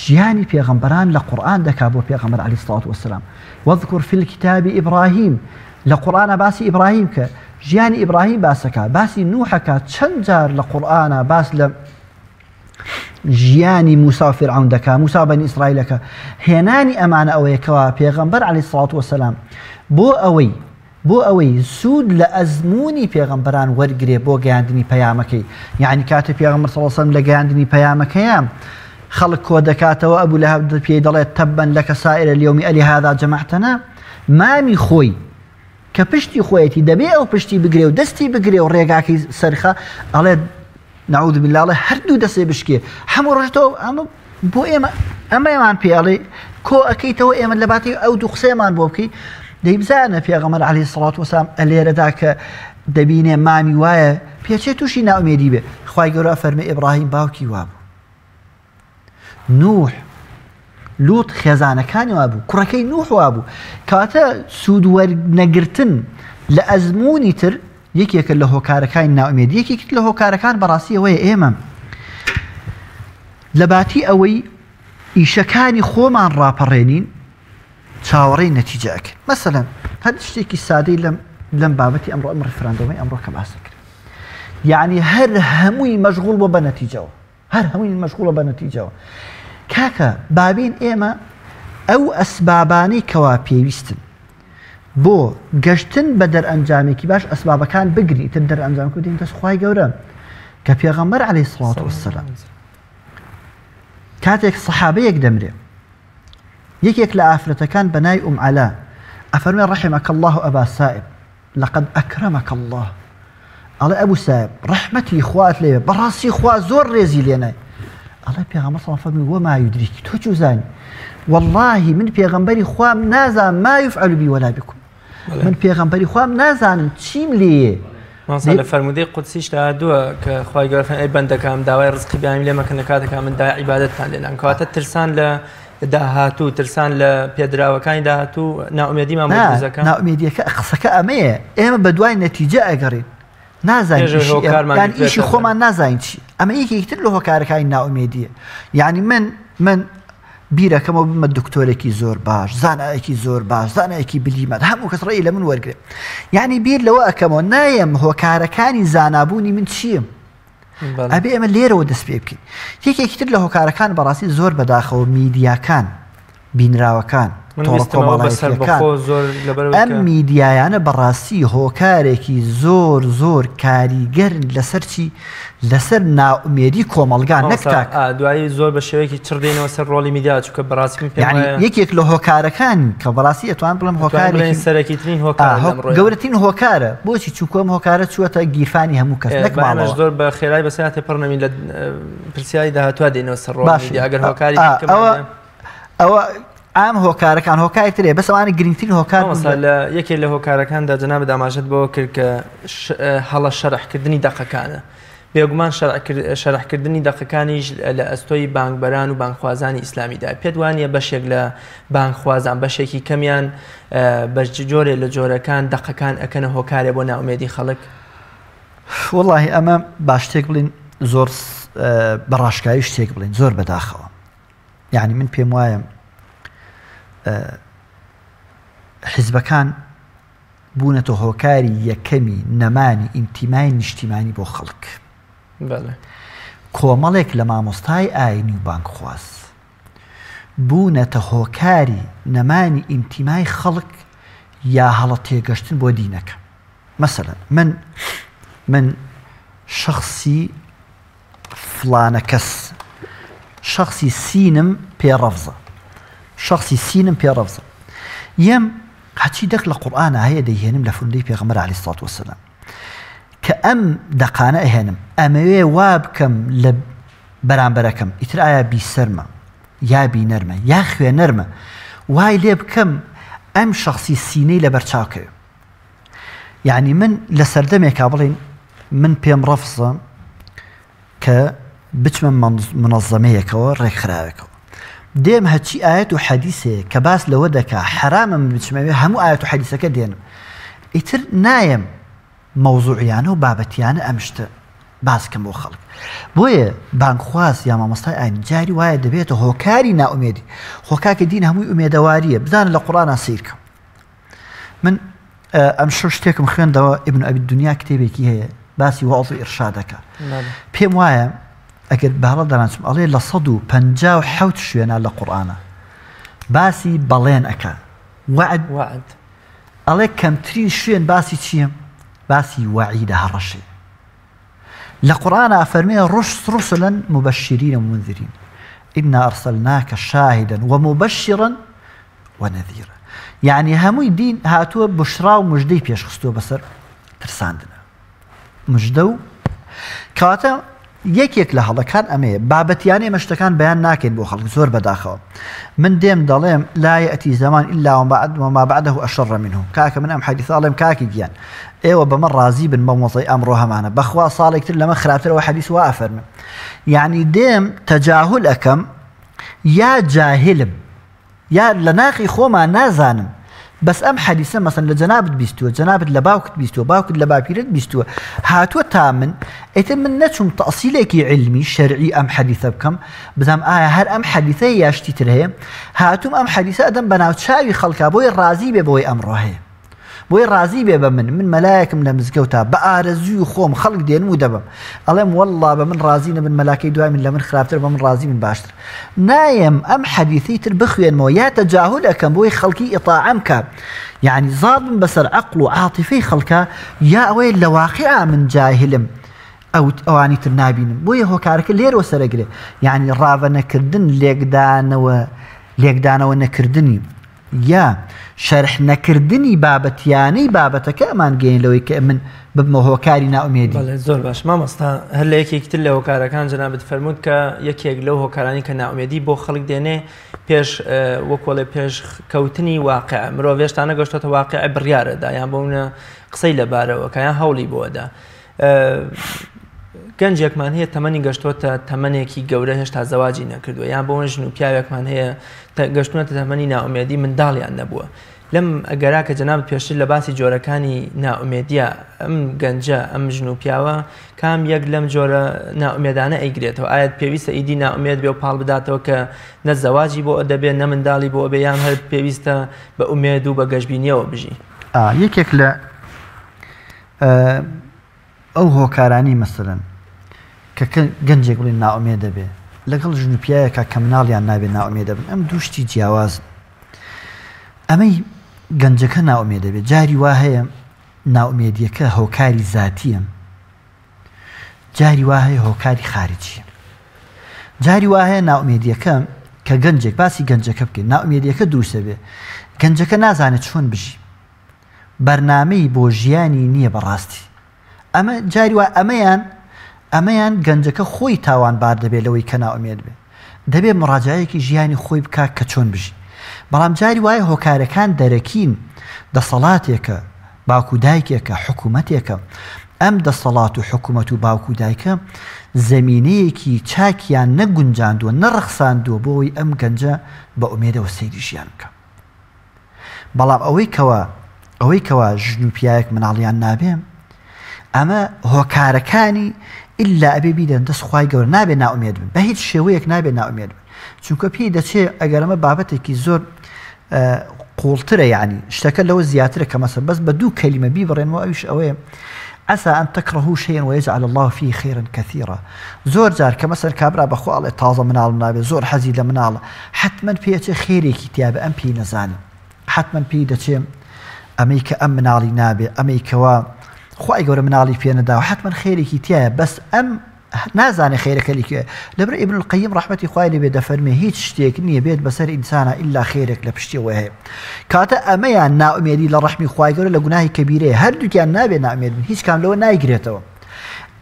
ژیانی پێغەمبەران لە قورئان دەکا بۆ پێغەمبەر علیە الصلوة والسلام، واذکر فی الکتاب ابراهیم. لە قورئانا باسی ئیبراهیم کە ژیانی ئیبراهیم باسەکە باسی نوحەکە چەند جار لە قورئانا باس لە ژیانی موسا و فیرعەون دەکا موسا و بەنی ئیسرائیلەکە هێنانی ئەمانە ئەوەیە کەوا پێغەمبەر عەلەیهی سڵات وەسەلام بۆ ئەوەی بۆ ئەوەی سوود لە ئەزموونی پێغەمبەران وەرگرێ بۆ گەیاندنی پەیامەکەی یعنی کاتێ پێغەمبەر صلی الله علیه و سلم لە گەیاندنی پەیامەکەیان خەڵک کۆ دەکاتەوە ئەبوو لەهەب پێی دەڵێت تبا لك سائر اليوم ألهذا جمعتنا مامی خۆی کە پشتی خۆیەتی دەبێ ئەو پشتی بگرێ و دەستی بگرێ و ڕێگاکەی سەرخە ئەڵێ نعوذ بالله ئەڵێ هەردوو دەسێ بشکێ هەموو ڕۆژ تۆ ئەمە بۆ ئێمە ئەمەمان پێ ئەڵێ کۆ ئەەکەیتەوە ئێمە لە باتی ئەو دوو قسەیەمان بۆ بکەی دەی بزانە پێغەمبەر عەلەیهی سڵات وسلام ئەلێرەدا کە دەبینێ مامی وایە پێچێ تووشی ناومێدی بێ خوای گەورە فەرمی ئیبراهیم باوکی وابوو نوح لوط خێزانەکانی وابوو کوڕەکەی نوح وابوو کەواتە سوود وەرنەگرتن لە ئەزمموونی تر یەکێکە لە هۆکارەکانی ناومێد یەکێک لە هۆکارەکان بەڕاستی ئەوەیە ئێمە لە باتی ئەوەی ئیشەکانی خۆمان ڕاپەڕێنین چاوەڕێی نەتیجە ئەکەین مەسەلەن هەر شتێکی سادەی لەم لەم بابەتی ئەمڕۆ ئەم ڕیفراندۆمەی ئەمڕۆ کە باس کرد یعنی هەر هەمووی مەشغوڵ بۆ بە نەتیجەوە هەر هەمووی مەشغوڵە بە نەتیجەوە. کاکە بابین ئێمە ئەو ئەسبابانەی کەوا پێویستن بۆ گەشتن بە دەرئەنجامێکی باش ئەسبابەکان بگری ئیتر دەرئەنجام بدەین دەست خوای گەورە کە پێغەمبەر عەلەیهی سڵات وەسەلام کاتێک سەحابەیەک دەمرێ یەکێک لە ئافرەتەکان بە ناوی ئوم عەلا ئەفەرمێ ڕەحمەکە الله ئەبا سائب لقد اکرمک اللە ئەڵێ ئەبو سایب ڕەحمەتی خوات لێ بەڕاستی خوا زۆر ڕێزی لێنای ئەڵێ پێغەمبەر صلی فەرمی وما یدریک تۆ چوزانی واللهی من پێغەمبەری خوام نازانم ما یفعل بی ولا بكم من پێغەمبەری خوام نازانم چیم لێیە مامۆستا لە فەرموودەی قودسیشدا هاتووە کە خوای گەورە فەرمی ئەی بەندەکانم داوای ڕزقی بیانی لێ مەکەن لە کاتێکا من داوای عیبادەتتان لێ ناکەم کەواتە ترسان لە داهاتوو ترسان لە پێدراوەکانی داهاتوو نائومێدیمان بۆ دروست دەکات نائومێدیەکە قسەکە ئەمەیە ئێمە بە دوای نەتیجە ئەگەڕین نازانین پێش ئەوەی ئیشی ئێمە هۆکارمان یان ئیشی گرتبێتە بەر. خۆمان نازانین چی ئەمە یەکێکی تر لە هۆکارەکانی نائومێدیە یعنی من من بیرەکەمەوە بمە دکتۆرێکی زۆر باش زانایەکی زۆر باش زانایەکی بلیمەت هەموو کەس ڕێی لە من وەرگێ یعنی بیر لەوە ئەەکەمەوە نایەم هۆکارەکانی زانابوونی من چییە ئەبێ ئێمە لێرەوە دەست پێ بکەین یەکێکی تر لە هۆکارەکان بەڕاستی زۆر بەداخەوە میدیاکان بینراوەکان تۆڕە کۆمەڵایەتیەکان ئەم میدیایانە بەڕاستی هۆکارێکی زۆر زۆر کاریگەرن لەسەر چی لەسەر نائومێدی کۆمەڵگا نەک تاک. دوایی زۆر بە شێوەیەکی چڕ دێینەوە سەر ڕۆڵی میدیا چونکە بەڕاستی من پێم وایە یەکێک لە هۆکارەکان کە بەڕاستی ئەتوانم بڵێم هۆکارێکی سەرەکیترین هۆکار گەورەترین هۆکارە بۆچی چونکە ئەم هۆکارە چووەتە گیرفانی هەموو کەس نەک ماڵەوە زۆر بە خێرای بەسەر تێپەڕ نەبین لە پرسیاری داهاتووە دێینەوە سەر ڕۆڵی میدیا ئەگەر هۆکاری ئەوە ئەوە ئام هۆکارەکان هۆکاری ترێ بەس ئەوانە گرنگترین هۆکار مامۆستا لە یەکێ لە هۆکارەکاندا جەنابت ئاماژەت بەوە کرد کە هەڵە شەرحکردنی دەقەکانە بێگومان شەرحکردنی دەقەکانیش لە ئەستۆی بانگبەران و بانگخوازانی ئیسلامیدا پێت وانە بەشێک لە بانگخوازان بەشێکی کەمیان بە جۆرێ لە جۆرەکان دەقەکان ئەکەنە هۆکارێ بۆ ناومێدی خەڵک وڵی ئەمە با شتێک بڵین زۆر بەڕاشکاوی شتێک بڵین زۆر بەداخەوە یعنی من پێم وایە حیزبەکان بوونەتە هۆکاری یەکەمی نەمانی ئینتیمای نیشتیمانی بۆ خەڵک کۆمەڵێک لە مامۆستای ئاینی و بانگخواز بوونەتە هۆکاری نەمانی ئینتیمای خەڵک یا هەڵە تێگەشتن بۆ دینەکە مەسەلەن من من شخصی فڵانە کەس شەخسی سینم پێ ڕەفزە شەخسی سینم پێ ڕەفزە یەم هەچی دەق لە قورئانا هەیە دەیهێنم لە فەرموودەی پێغەمبەر عەلەیهی سڵات وەسەلام کە ئەم دەقانە ئەهێنم ئەمەوێ وا بکەم لە بەرامبەرەکەم ئیتر ئایا بیسەرمە یا بینەرمە یا خوێنەرمە وای لێ بکەم ئەم شخصی سینەی لە بەرچاوکەوێ یعنی من لە سەردەمێکا بڵین من پێم ڕەفزە کە بچمە منەزەمەیەکەوە ڕێکخراوێکەوە دێم هەچی ئاەت و حەدیسەیە کە باس لەوە دەکا حرامە من بچمەوێ هەموو ئاەت و حەدیسەکە دێنم ئیتر نایەم مەوزوعیانە و بابەتیانە ئەم شتە باس کەم بۆ خەڵک بۆیە بانگخواز یا مامۆستای ئاین جاری وایە دەبێتە هۆکاری نائومێدی خۆ کاکە دین هەمووی ئومێدەواریە بزانە لە قوڕانا سەیرکەم من. ئەمشەو شتێکم خوێندەوە ئیبن ئەبی دنیا کتێبێکی هەیە باسی وەعز و ئیرشادەکە پێم وایە ئەگەر بەهەڵە دەرانچم ئەڵێ لە 157 شوێنە لە قورئانە باسی بەڵێن ئەکا وەعد وەعد ئەڵێ کەمترین شوێن باسی چییە؟ باسی وەعیدە هەڕەشەیە. لە قورئانا ئەفەرمێ رسلا مبشرین ومنذرین انا ارسلناک شاهدا ومبشرا ونذیرا یعنی هەمووی دین هاتووە بشرا و مژدەی پێشخستووە بەسەر ترساندنە مژدە و کەواتە یەکێک لە هەڵەکان ئەمەیە بابەتیانە ئێمە شتەکان بەیان ناکەین بۆ خەڵک زۆر بەداخەوە من دێم دەڵێم لا یەتی زەمان ئیلا وما وما بعده اشر منه کاکە من ئەم حەدیثە ئەڵێم کاکی گیان ئێوە بەمە ڕازی بن بەم وەزعی ئەمڕۆ هەمانە بەخوا ساڵێک تر لەمە خراپترەوە حەدیث وا ئەفەرمێ یعنی دێم تەجاهل ئەکەم یا جاهلم یا لە ناخی خۆما نازانم بەس ئەم حەدیسە مەسەن لە جەنابت بیستووە جەنابت لە باوکت بیستووە باوکت لە باپیرت بیستووە هاتووە تا من ئیتر من نەچووم تەئسیلێکی عیلمی شەرعی ئەم حەدیسە بکەم بزانم ئایا هەر ئەم حەدیسەیە یا شتی تر هەیە هاتووم ئەم حەدیسە ئەدەم بەناو چاوی خەڵکا بۆی ڕازی بێ بەوەی ئەمڕۆ هەیە بۆی ڕازی بێ بە من من مەلایەکم لە مزگەوتا بە ئارەزووی خۆم خەڵک دێنم و دەبەم ئەڵێم وەڵڵا بە من ڕازی نەبن مەلاکەی دوای من لە من خراپترە بە من ڕازی بن باشتر نایەم ئەم حەدیثەی تر بخوێنمەوە یا تەجاهول ئەکەم بۆی خەڵکی ئیطاعەم کە یعنی زاڵ بم بەسەر عەقڵ و عاتیفەی خەڵکە یا ئەوەیە لە واقیعا من جاهلم ئەو ئەوانی تر نابینم بۆیە هۆکارەکە لێرەوە سەرەگرێ یعنی ڕاڤە نەکردن لێکدانەوە لێکدانەوە نەکردنی یا شەرح نەکردنی بابەتیانەی بابەتەکە ئەمان گەیەن لەوەی کە من ببمە هۆکاری نائومێدی. بەڵێ زۆر باش مامۆستا هەر لە یەکێکی تر لە هۆکارەکان جەنابت فەرمووت کە یەکێک لەو هۆکارانی کە نائومێدی بۆ خەڵک دێنێ پێش وەکۆڵێ پێش کەوتنی واقع مرۆڤ هێشتا نەگەشتۆتە واقع بڕیارەدا یان بۆ منە قسەی لەبارەوە کە یان هەوڵی بۆدا گەنجێکمان هەیە تەمەنی گەشتۆتە تەمەنێکی گەورە هێشتا زەواجی نەکردووە یان بۆ ژن و پیاوێکمان هەیە گەشتونەتە تەمەنی نائومێدی منداڵیان نەبووە لەم ئەگەرا کە جەنابت پێشتر لە باسی جۆرەکانی نائومێدیە ئەم گەنجە ئەم ژن و پیاوە کام یەک لەم جۆرە نائومێدانە ئەیگرێتەوە ئایا پێویستە ئیدی نائومێد بێ و پاڵ بداتەوە کە نە زەواجی بۆ دەبێ نە منداڵی بۆ بێ یان هەر پێویستە بە ئومێد و بە گەشبینیەوە بژی؟ یەکێک لە ئەو هۆکارانەی مەسەلەن کە گەنجێک بڵێن نائومێد دەبێ لەگەڵ ژن و پیاوێکا کە مناڵیان نابێ نائومێد دەبن ئەم دوو شتی جیاوازن ئەمەی گەنجەکە نائومێد دەبێت جاری وا هەیە نائومێدیەکە هۆکاری زاتیە جاری وا هەیە هۆکاری خارجیە جاری وا هەیە نائومێدیەکە کە گەنجێک باسی گەنجەکە بکەین نائومێدیەکە دروستە بێ گەنجەکە نازانێت چۆن بژی بەرنامەی بۆ ژیانی نیە بەڕاستی ئەمە جاری وا ئەمەیان ئەمەیان گەنجەکە خۆی تاوان بار دەبێت لەوەی کە نائومێد بێ دەبێ مڕاجعەیەکی ژیانی خۆی بکا کە چۆن بژی بەڵام جاری وایە هۆکارەکان دەرەکین دەسەڵاتێکە باوک و دایکێکە حکوومەتێکە ئەم دەسەڵات و حکوومەت و باوک و دایکە زەمینەیەکی چاکیان نەگونجاندووە نەڕەخساندووە بۆ ئەوەی ئەم گەنجە بە ئومێدەوە سەیری ژیان بکا. بەڵام ئەوەی کەوا ئەوەی کەوا ژن و پیاوێک مناڵیان نابێ ئەمە هۆکارەکانی ئللا ئەبێ بیدەن دەست خوای گەورە نابێ نائومێد بن بە هیچ شێوەیەک نابێ نائومێد بن چونکە پێی دەچێ ئەگەر ئەمە بابەتێکی زۆر قوڵترە یعنی شتەکە لەوە زیاترە کە مەسە بەس بە دوو کەلیمە بیبڕێنەوە ئەویش ئەوەیە عسى أن تكرهوا شيئا ويجعل الله فيه خيرا كثيرا زۆر جار کە مەسەر کابرا بەخوا ئەڵێ تازە مناڵم نابێ زۆر حەزی لە مناڵە حەتمەن پێی ئەچێ خێرێکی تیابێ ئەم پێی نەزانێ حەتمەن پێی دەچێ ئەمەی کە ئەم مناڵی نابێ ئەمەی کەوا خوای گەورە مناڵی پێ نەداوە حەتمەن خێرێکی تایە بەس ئەم نازانێ خێرەکە لەکوێ لەبەر ئیبن القیم ڕەحمەتی خوای لێ بێ دەفەرمێ هیچ شتێک نییە بێت بەسەر ئینسانە ئیلا خێرێک لە پشتیەوە هەیە کاتە ئەمەیان نائومێدی لە ڕەحمی خوای گەورە لە گوناهی کەبیرەیە هەردووکیان نابێ نائومێد بن هیچ کام لەوە نایگرێتەوە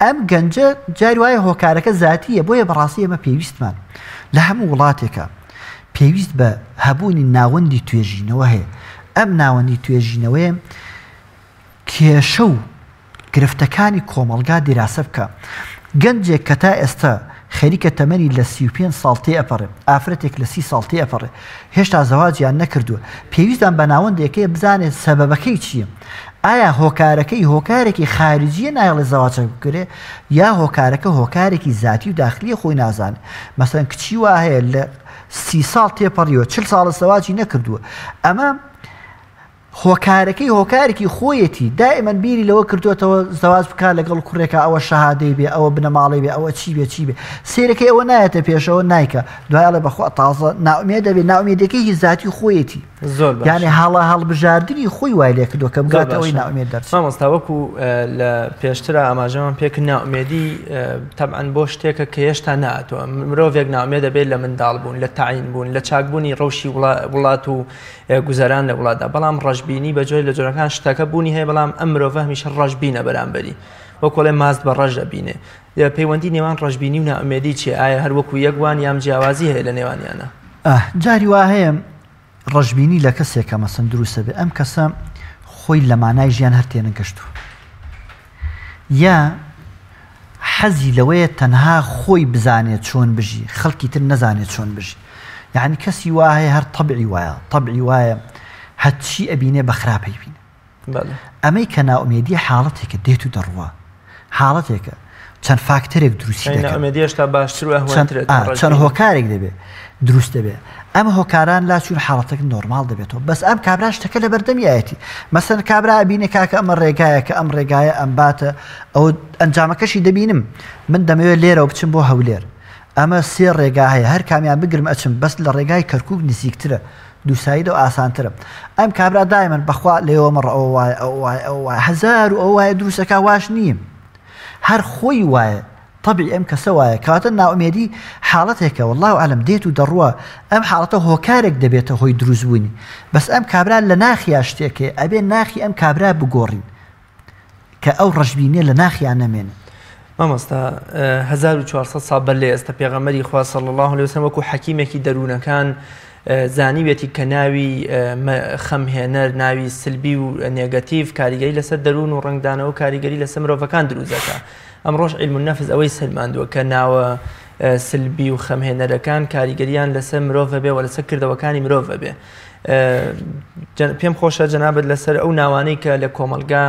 ئەم گەنجە جاری وایە هۆکارەکە زاتییە بۆیە بەڕاستی ئێمە پێویستمان لە هەموو وڵاتێکا پێویست بە هەبوونی ناوەندی توێژینەوە هەیە ئەم ناوەندی توێژینەوەیە کێشە و گرفتەکانی کۆمەڵگا دیراسە بکە گەنجێک کە تا ئێستا خەریکە تەمەنی لە 35 ساڵ تێ ئەپەڕێ ئافرەتێک لە سی ساڵ تێ ئەپەڕێ هێشتا زەواجیان نەکردووە پێویستان بە ناوەندێک هەیە بزانێت سەبەبەکەی چییە ئایا هۆکارەکەی هۆکارێکی خارجیە نایڵێ زەواجەکە بکرێ یا هۆکارەکە هۆکارێکی زاتی و داخلیە خۆی نازانێ مەسەن کچی وا هەیە لە سی ساڵ تێپەڕیوە چل ساڵە زەواجی نەکردووە ئەمە. هۆکارەکەی هۆکارێکی خۆیەتی دائیمەن بیری لەوە کردوێتەوە زەواج بکا لەگەڵ کوڕێکا ئەوە شەهادەی بێ ئەوە بنەماڵەی بێ ئەوە چی بێ چی بێ سێرەکەی ئەوە نایەتە پێشەوە نایکە دوای ئەڵێ بەخوا تازە ناومێ دەبێ ناومێدەکەی هی زاتی خۆیەتی زۆر باشە. یعنی هەڵە هەڵبژاردنی خۆی وای لێ کردووە کە زۆر بگاتە ئەوەی باشە ناومێد دەرچێت. مامۆستا وەکو لە پێشترا ئاماژەمان پێ کرد نائومێدی تەبعەن بۆ شتێکە کە هێشتا نەهاتووە مرۆڤێک نائومێد دەبێت لە منداڵ بوون لە تەعین بوون لە چاکبوونی ڕەوشی وڵات و گوزەران لە وڵاتدا بەڵام ڕەشبینی بە جۆری لە جۆرەکان شتەکە بوونی هەیە بەڵام ئەم مرۆڤە هەمیشە ڕەشبینە بەرامبەری وەکۆڵێ ماست بە ڕەش دەبینێ پەیوەندی نێوان ڕەشبینی و نائومێدی چیە ئایا هەر وەکو یەک وان یان جیاوازی هەیە لە نێوانیانە؟ جاری وا هەیە ڕەشبینی لە کەسێکە مەسەن دروستە بێ ئەم کەسە خۆی لە مانای ژیان هەر تێنەگەشتووە یا حەزی لەوەیە تەنها خۆی بزانێت چۆن بژی خەڵکی تر نەزانێت چۆن بژی یعنی کەسی وا هەیە هەر تەبعی وایە تەبعی وایە هەرچی ئەبینێ بە خراپەی بینێ ئەمەی کە نائومێدی حاڵەتێکە دێت و دەڕوا حاڵەتێکە چەند فاکتەرێک دروستی دەکەن. نائومێدی هێشتا باشتر و ئەهوەنترە تا ڕەشبینی. چەند هۆکارێک دەبێت دروست دەبێت ئەم هۆکاران لا چوون حاڵەتەکە نۆرماڵ دەبێتەوە بەس ئەم کابرا شتەکە لە بەردەمیایەتی مەسەن کابرا ئەبینێ کاکە ئەمە ڕێگایەکە ئەم ڕێگایە ئەمباتە ئەو ئەنجامەکەشی دەبینم من دەمەوێت لێرەوە بچم بۆ هەولێر ئەمە سێ ڕێگا هەیە هەر کامیان بگرم ئەچم بەس لە ڕێگای کەرکوک نزیکترە دووسایدە و ئاسانترە ئەم کابرا دایمەن بەخوا لێوە مەڕ ئەوە وایە ئەوە وایە ئەوە وایە هەزار و ئەوە وایە دروستەکە واش نییە هەر خۆی وایە طبعی ئەم کەسە وایە کەواتە نائومێدی حاڵەتێکە والله اعلم دێت و دەڕوا ئەم حاڵەتە هۆکارێک دەبێتە هۆی دروستبوونی بەس ئەم کابرا لە ناخیا شتێکێ ئەبێ ناخی ئەم کابرا بگۆڕین کە ئەو ڕەشبینیە لە ناخیا نەمێنێ. مامۆستا 1400 ساڵ بەر لە ئێستا پێغەمبەری خوا صلی الله علیه وسلم وەکو حەکیمێکی دەروونەکان زانیوێتی کە ناوی خەمهێنەر ناوی سلبی و نێگەتیڤ کاریگەری لەسەر دەروون و ڕەنگدانەوە کاریگەری لەسەر مرۆڤەکان دروست دەکات ئەمڕۆش علم النفس ئەوەی سەلماندووە کە ناوە سلبی و خەمهێنەرەکان کاریگەریان لەسەر مرۆڤ هەبێ و لەسەر کردەوەکانی مرۆڤ هەبێ پێم خۆشە جەنابت لەسەر ئەو ناوانەی کە لە کۆمەڵگا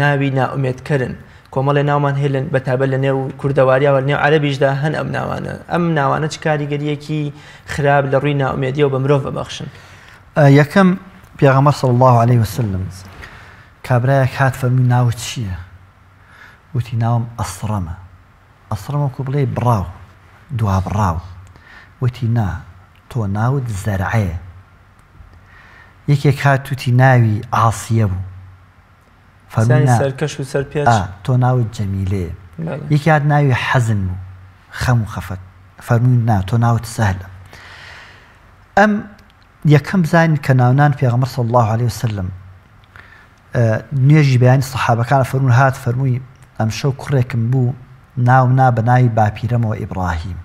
ناوی نائومێدکەرن کۆمەڵێ ناومان هەیە بە تایبەت لە نێو کوردەواریاوە نێو عەرەبیشدا هەن ئەم ناوانە ئەم ناوانە چ کاریگەریەکی خراپ لە ڕووی نائومێدیەوە بە مرۆڤ بەبەخشن؟ یەکەم پێغەمبەر صلی الله علیه وسلم کابرایەک هات فەرمووی ناوت چییە؟ وتی ناوم ئەسڕەمە ئەسڕەم وەکو بڵێی بڕاو دوابڕاو وتی نا تۆ ناوت زەرعەیە یەکێک هات وتی ناوی عاسیە بوو فەرمووی نا سەرکەش و سەرپێچ ئا تۆ ناوت جەمیلەیە یەکی هات ناوی حەزن بوو خەم و خەفەت فەرمووی نا تۆ ناوت سەهلە ئەم یەکەم بزانین کە ناونان پێغەمبەر صلی الله علیه وسلم نوێژی بەیانی سەحابەکان فەرموون هات فەرمووی ئەمشەو کوڕێکم بوو ناوم نا بە ناوی باپیرەمەوە ئیبڕاهیم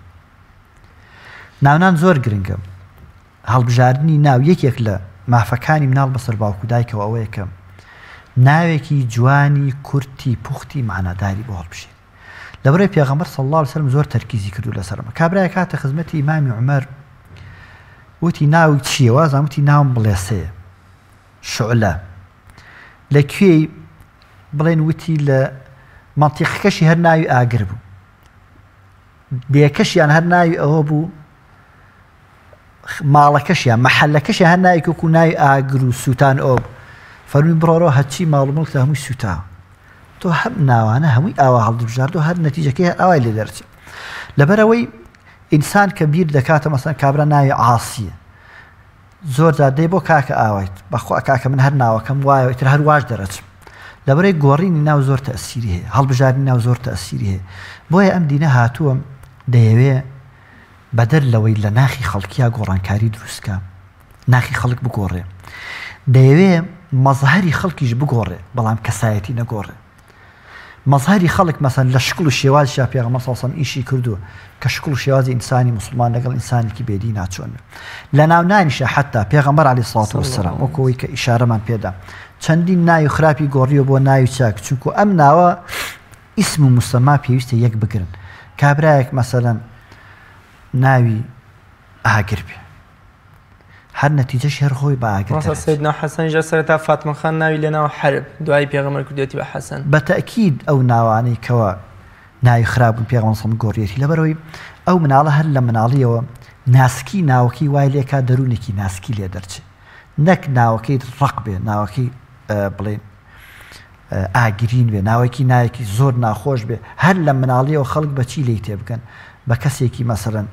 ناونان زۆر گرنگە هەڵبژاردنی ناو یەکێک لە مافەکانی مناڵ بەسەر باوک و دایکەوە ئەوەیە کە ناوێکی جوانی کورتی پوختی معناداری بۆ هەڵبژێری لەبەرئەوەی پێغەمبەر صلی اللە علیە وسلم زۆر تەرکیزی کردو لەسەر ئەمە کابرایەک هاتە خزمەتی ئیمامی عومەر وتی ناوی چییە وازان وتی ناوم بڵێسەیە شعلە لە کوێی بڵێن وتی لە مەنتیقەکەشی هەر ناوی ئاگر بوو دێکەشیان هەر ناوی ئەوە بوو ماڵەکەشیان مەحەلەکەشیان هەر ناوی وەکو ناوی ئاگر و سووتان ئەو بوو فەرمی بڕۆرەوە هەرچی ماڵ و مڵکتە هەمووی سووتاوە تۆ هەم ناوانە هەمووی ئاوا هەڵدبژاردو هەر نەتیجەکەی هەر ئاوای لێ دەرچێت لەبەرئەوەی ئینسان کە بیر دەکاتە مەسەن کابرا ناوی عاسیە زۆر جار دەی بۆ کاکە ئاوایت بەخوا کاکە من هەر ناوەکەم وایە ئیتر هەر واش دەرەچم لەبەرەی گۆڕینی ناو زۆر تەسیری هەیە هەڵبژاردنی ناو زۆر تەسیری هەیە بۆیە ئەم دینە هاتووە دەیەوێ بەدەر لەوەی لە ناخی خەڵکیا گۆڕانکاری دروستکە ناخی خەڵک بگۆڕێ دەیەوێ مەزهەری خەڵکیش بگۆڕێ بەڵام کەسایەتی نەگۆڕێ مەزهەری خەڵک مەسەن لە شکڵ و شێوازیشا پێغەمبەر صلی اللە علیە وسلم ئیشی کردووە کە شکڵ و شێوازی ئینسانی موسڵمان لەگەڵ ئینسانێکی بێدینا چۆن بێ لە ناونانیشا حەتا پێغەمبەر علیە الصلوة والسلام وەکو ئەوەی کە ئیشارەمان پێدا چەندین ناوی خراپی گۆڕیوە بۆ ناوی چاک چونکو ئەم ناوە ئیسم و مسەما پێویستە یەک بگرن کابرایەک مەسەلەن ناوی ئاگر بێ هەر نەتیجەشی هەر خۆی بە ئاگر مامۆستا دەرەچێ. سەیدنا حەسەنیش لە سەرەتا فاتمە خان ناوی لێناوە حەرب دوایی پێغەمبەر کردویەتی بە حەسەن. بە تەئکید ئەو ناوانەی کەوا ناوی خراپ بوون پێغەمبەر صلی اللە علیە و سلم گۆڕیەتی لەبەرئەوەی ئەو مناڵە هەر لە مناڵیەوە ناسکی ناوەکەی وای لێکا دەروونێکی ناسکی لێ دەرچێ. نەک ناوەکەی ڕەق بێ، ناوەکەی بڵێین ئاگرین بێ، ناوەکی ناوێکی زۆر ناخۆش بێ، هەر لە مناڵیەوە خەڵک بە چی لێی تێبگەن؟ بە کەسێکی مەسەلەن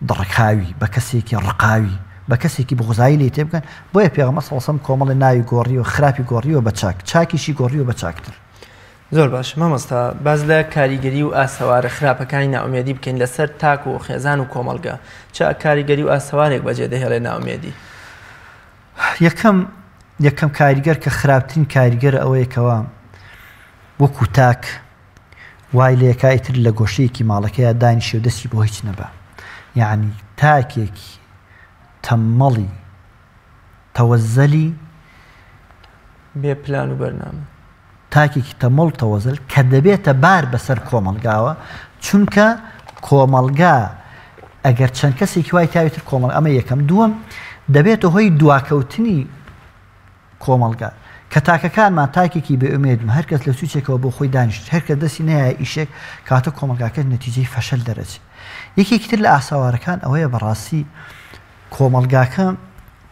دڕکاوی، بە کەسێکی ڕقاوی، بە کەسێکی بغزایی لێی تێبگەن، بۆیە پێغەمبەر صلی اللە علیە وسلم کۆمەڵێ ناوی گۆڕیوە، خراپی گۆڕیوە بە چاک، چاکیشی گۆڕیوە بە چاکتر. زۆر باش مامۆستا باس لە کاریگەری و ئاسەوارە خراپەکانی نائومێدی بکەین لەسەر تاک و خێزان و کۆمەڵگە چ کاریگەری و ئاسەوارێک بەجێ دەهێڵێ نائومێدی؟ یەکەم یەکەم کاریگەر کە خراپترین کاریگەرە ئەوەیە کەوا وەکو تاک وای لێکا ئیتر لە گۆشەیەکی ماڵەکەیا دانیشێ و دەستی بۆ هیچ نەبا یەعنی تاکێکی تەممەڵی تەوەزەلی بێ پلان و بەرنامە. تاکێکی تەمەڵ تەوەزەل کە دەبێتە بار بەسەر کۆمەڵگاوە، چونکە کۆمەڵگا ئەگەر چەند کەسێکی وای تاوی تر کۆمەڵ ئەمە یەکەم دووەم دەبێتە هۆی دواکەوتنی کۆمەڵگا کە تاکەکانمان تاکێکی بێ ئومێد بن هەرکەس لە سوچێکەوە بۆ خۆی دانیشت هەرکەس دەستی نایە ئیشێک کاتە کۆمەڵگاکە نەتیجەی فەشەل دەرەچێت یەکێکی تر لە ئاسەوارەکان ئەوەیە بەڕاستی کۆمەڵگاکە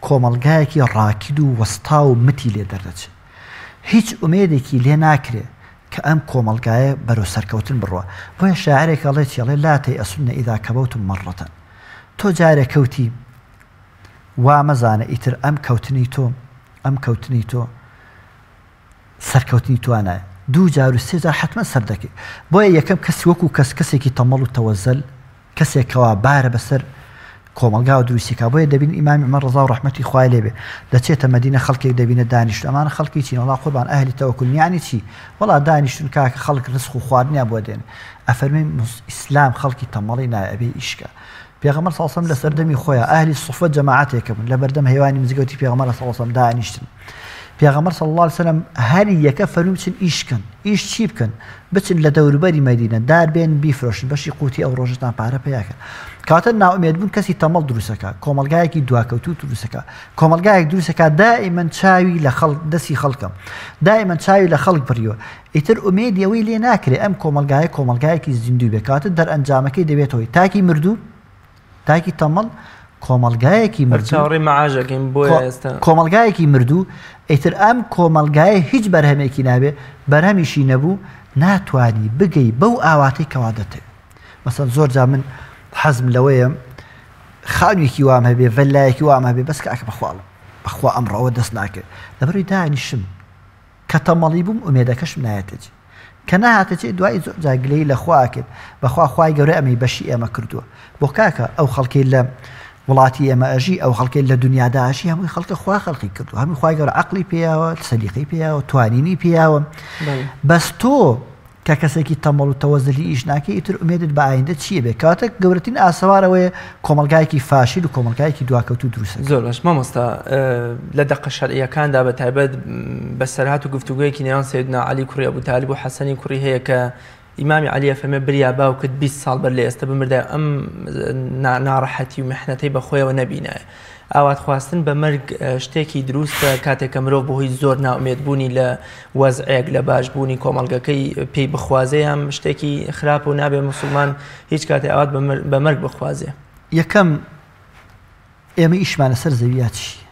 کۆمەڵگایەکی ڕاکد و وەستاو و متی لێ دەردەچێ. هیچ ئومێدێکی لێ ناکرێ کە ئەم کۆمەڵگایە بەرەو سەرکەوتن بڕوا. بۆیە شاعرێک ئەڵێ چی؟ ئەڵێ لا تیأسن اذا کبوتم مرة تۆ جارێ کەوتی وا مەزانە ئیتر ئەم کەوتنەی تۆ ئەم کەوتنەی تۆ سەرکەوتنی توانایە. دوو جار و سێ جار حەتمەن سەردەکەوی. بۆیە یەکەم کەس وەکوو کەس کەسێکی تەمەڵ و تەوەزەل کەسێک کەوا بارە بەسەر کۆمەڵگاوە دروستی کا بۆیە دەبین ئیمامی عومەر ڕەزا و ڕەحمەتی خوای لێ بێ دەچێتە مەدینە خەڵکێک دەبینە دانیشتوو ئەمانە خەڵکی چین وەڵا قوربان ئەهلی تەوەکول یانی چی وەڵا دانیشتون کاکە خەڵک ڕزق و خواردنیان بۆ دێنێ ئەفەرمێ ئیسلام خەڵکی تەمەڵی نایە ئەبێ ئیش کا پێغەمبەر صلی الله علیه و سلم لە سەردەمی خۆیان ئەهلی صفە جەماعەتێکە بوون لە بەردەم هەیوانی مزگەوتی پێغەمبەر صلی الله علیه و سلم دانیشتن پێغەمبەر صلی اللە علیە وسلم هەر یەکە فەرمووی بچن ئیش کەن، ئیش چی بکەن؟ بچن لە دەوروبەری مەدینە دار بێنن بیفرۆشن بەشی قوتی ئەو ڕۆژەتان پارە پەیا کەن. کەواتە نائومێد بوون کەسی تەمەڵ دروست ئەکا، کۆمەڵگایەکی دواکەوتوو دروست ئەکا، کۆمەڵگایەک دروست ئەکا دائیمەن چاوی لە خەڵک دەستی خەڵکە، دائیمەن چاوی لە خەڵک بڕیوە، ئیتر ئومێدی ئەوەی لێ ناکرێ ئەم کۆمەڵگایە کۆمەڵگایەکی زیندوو بێ، کەواتە دەرئەنجامەکەی دەبێتە هۆی تاکی مردوو، تاکی تەمەڵ کۆمەڵگایەکی مردوو چاوەڕێی مەعاش ئەکەین بۆیە ئێستا کۆمەڵگایەکی مردوو ئیتر ئەم کۆمەڵگایە هیچ بەرهەمێکی نابێ بەرهەمیشی نەبوو ناتوانی بگەی بەو ئاواتەی کەوا دەتەوێ مەسەن زۆر جا من حەزم لەوەیە خانوویەکی وام هەبێ ڤەلایەکی وام هەبێ بەس کاکە بەخواڵم بەخوا ئەمڕۆ ئەوە دەست ناکەوێت لەبەرەوەی دانیشم کە تەمەڵی بووم ئومێدەکەشم نایەتە جێ کە نەهاتە جێ دوایی زۆر جار گلەیی لە خوا ئەکرد بەخوا خوای گەورە ئەمەی بەشی ئێمە کردووە بۆ کاکە ئەو خەڵکەی لە وڵاتی ئێمە ئەژی ئەو خەڵکەی لە دنیادا ئەژی هەمووی خەڵکە خوا خەڵقی کردووە هەمووی خوای گەورە عەقڵی پێیاوە سەلیقەی پێیاوە توانینی پێیاوە بەس تۆ کە کەسێکی تەمەڵ و تەوەزەلی ئیش ناکەی ئیتر ئومێدت بە ئایندە چییە بێ کەواتە گەورەترین ئاسەوار ئەوەیە کۆمەڵگایەکی فاشیل و کۆمەڵگایەکی دواکەوتوو دروست ئەکەن. زۆر باش مامۆستا لە دەقە شەرعییەکاندا بە تایبەت بەسەرهات و گفتوگۆیەکی نێوان سەیدنا عەلی کوڕی ئەبو تالیب و حەسەنی کوڕی هەیە کە ئیمامی عەلی ئەفەرمێ بریا باوکت 20 ساڵ بەر لە ئێستە بمردایە ئەم ناڕەحەتی و میحنەتەی بەخۆیەوە نەبینایە. ئاوات خواستن بە مەرگ شتێکی دروستە کاتێک کە مرۆڤ بەهۆی زۆر نائومێد بوونی لە وەزعێک لە باش بوونی کۆمەڵگەکەی پێی بخوازێ یان شتێکی خراپ و نابێ موسڵمان هیچ کاتێ ئاوات بە مەرگ بخوازێ. یەکەم، ئێمە ئیشمان لەسەر زەوییا چییە؟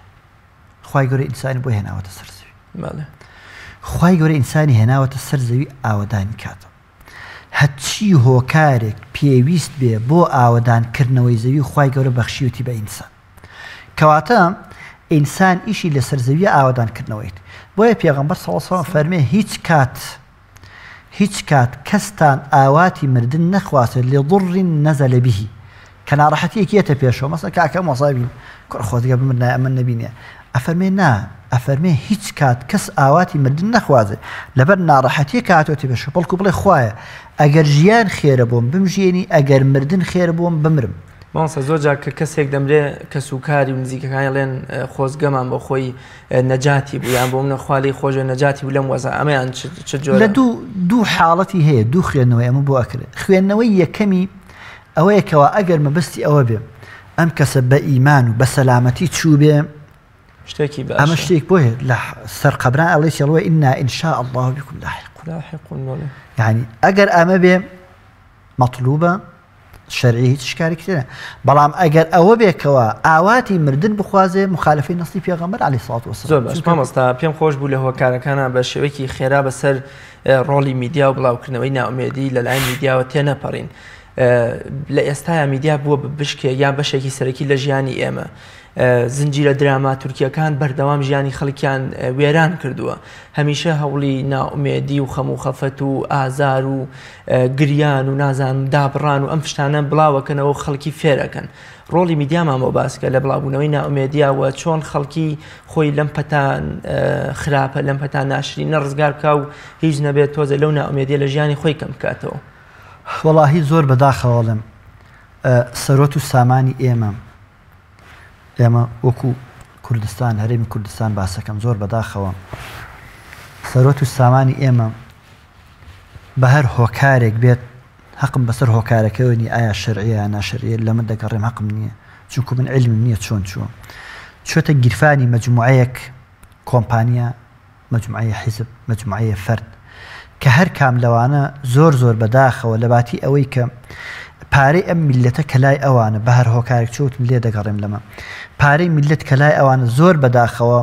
خوای گەورە ئینسانی بۆ هێناوەتە سەر زەوی. بەڵێ. خوای گەورە ئینسانی هێناوەتە سەر زەوی ئاوەدانی کاتەوە. هەرچی هۆکارێک پێویست بێ بۆ ئاوەدان کردنەوەی زەوی خوای گەورە بەخشیوتی بە ئینسان کەواتە ئینسان ئیشی لەسەر زەویە ئاوەدان کردنەوەیت بۆیە پێغەمبەر صلی اللە علیه و سلم فەرمێ هیچ کات هیچ کات کەستان ئاواتی مردن نەخواسێت لضر نزل به کە ناڕەحەتیەکی یەتە پێشەوە مەسەن کاکە ئەم وەزای کوڕ خۆزگە بمردنایە ئەمن نەبینێ ئەفەرمێ نا ئەفەرمێ هیچ کات کەس ئاواتی مردن نەخوازێ لەبەر ناڕەحەتیە کە هاتۆتە پێشەوە بەڵکو بڵێ خوایە ئەگەر ژیان خێرە بۆم بمژیێنی ئەگەر مردن خێرە بۆم بمرم. مامۆستا زۆر جار کە کەسێک دەمرێ کەسوکاری و نزیکەکانی ئەڵێن خۆزگەمان بۆ خۆی نەجاتی بوو یان بۆ منە خوا لێی خۆش بێ نەجاتی بوو لەم وەزع ئەمەیان چ جۆرە؟ لە دوو حاڵەتی هەیە دوو خوێندنەوەی ئەمە بۆ ئەکرێ خوێندنەوەی یەکەمی ئەوەیە کەوا ئەگەر مەبەستی ئەوە بێ ئەم کەسە بە ئیمان و بە سەلامەتی چووبێ شتێکی باشە ئەمە شتێک بۆیە لە سەر قەبران ئەڵێ چێڵوە ئینا إن شاء الله بكم لاحقون لاحقون بەڵێ یعنی ئەگەر ئەمە بێ مەطلوبە. شەرعی هیچ شکارێکی تێدا بەڵام ئەگەر ئەوە بێ کەوا ئاواتی مردن بخوازێ مخالفەی نەسی پێغەمبەر عەلەیهی سڵات وەسەلام زۆر باش مامۆستا پێم خۆش بوو لە هۆکارەکانە بە شێوەیەکی خێرا بەسەر ڕۆڵی میدیا و بڵاوکردنەوەی نائومێدی لەلایەن میدیاوە تێنەپەڕین لە ئێستایا میدیا بووە بە بشکێک یان بەشێکی سەرەکی لە ژیانی ئێمە زنجیرە دراما تورکیەکان بەردەوام ژیانی خەڵکیان وێران کردووە هەمیشە هەوڵی نائومێدی و خەم و خەفەت و ئازار و گریان و نازانم دابڕان و ئەم شتانە بڵاوەکەنەوە و خەڵکی فێرەکەن ڕۆڵی میدیامان بۆ باسکە لە بڵاوبوونەوەی نائومێدیا و چۆن خەڵکی خۆی لەم پەتا خراپە لەم پەتا ناشرینە ڕزگار بکا و هیچ نەبێت تۆزێ لەو نائومێدیە لە ژیانی خۆی کەم بکاتەوە. وەڵاهی زۆر بەداخەوە ئەڵێم سەرۆت و سامانی ئێمە ئێمە وەکو کوردستان هەرێمی کوردستان باسەکەم زۆر بەداخەوە سەرۆت و سامانی ئێمە بە هەر هۆکارێک بێت هەقم بەسەر هۆکارەکەوە نیە ئایا شەرعیە یا ناشەرعیە لەمە دەگەڕێم هەقم نییە چونکو من علمم نییە چۆن چووە چۆتە گیرفانی مەجموعەیەک کۆمپانیا مەجموعەیە حیزب، مەجموعەیە فەرد، کە هەر کام لەوانە زۆر زۆر بە داخەوە لە باتی ئەوەی کە پارەی ئەم میللەتە کە لای ئەوانە بە هەر هۆکارێک چوتم لێ دەگەڕێم لەمە پارەی میللەت کە لای ئەوانە زۆر بە داخەوە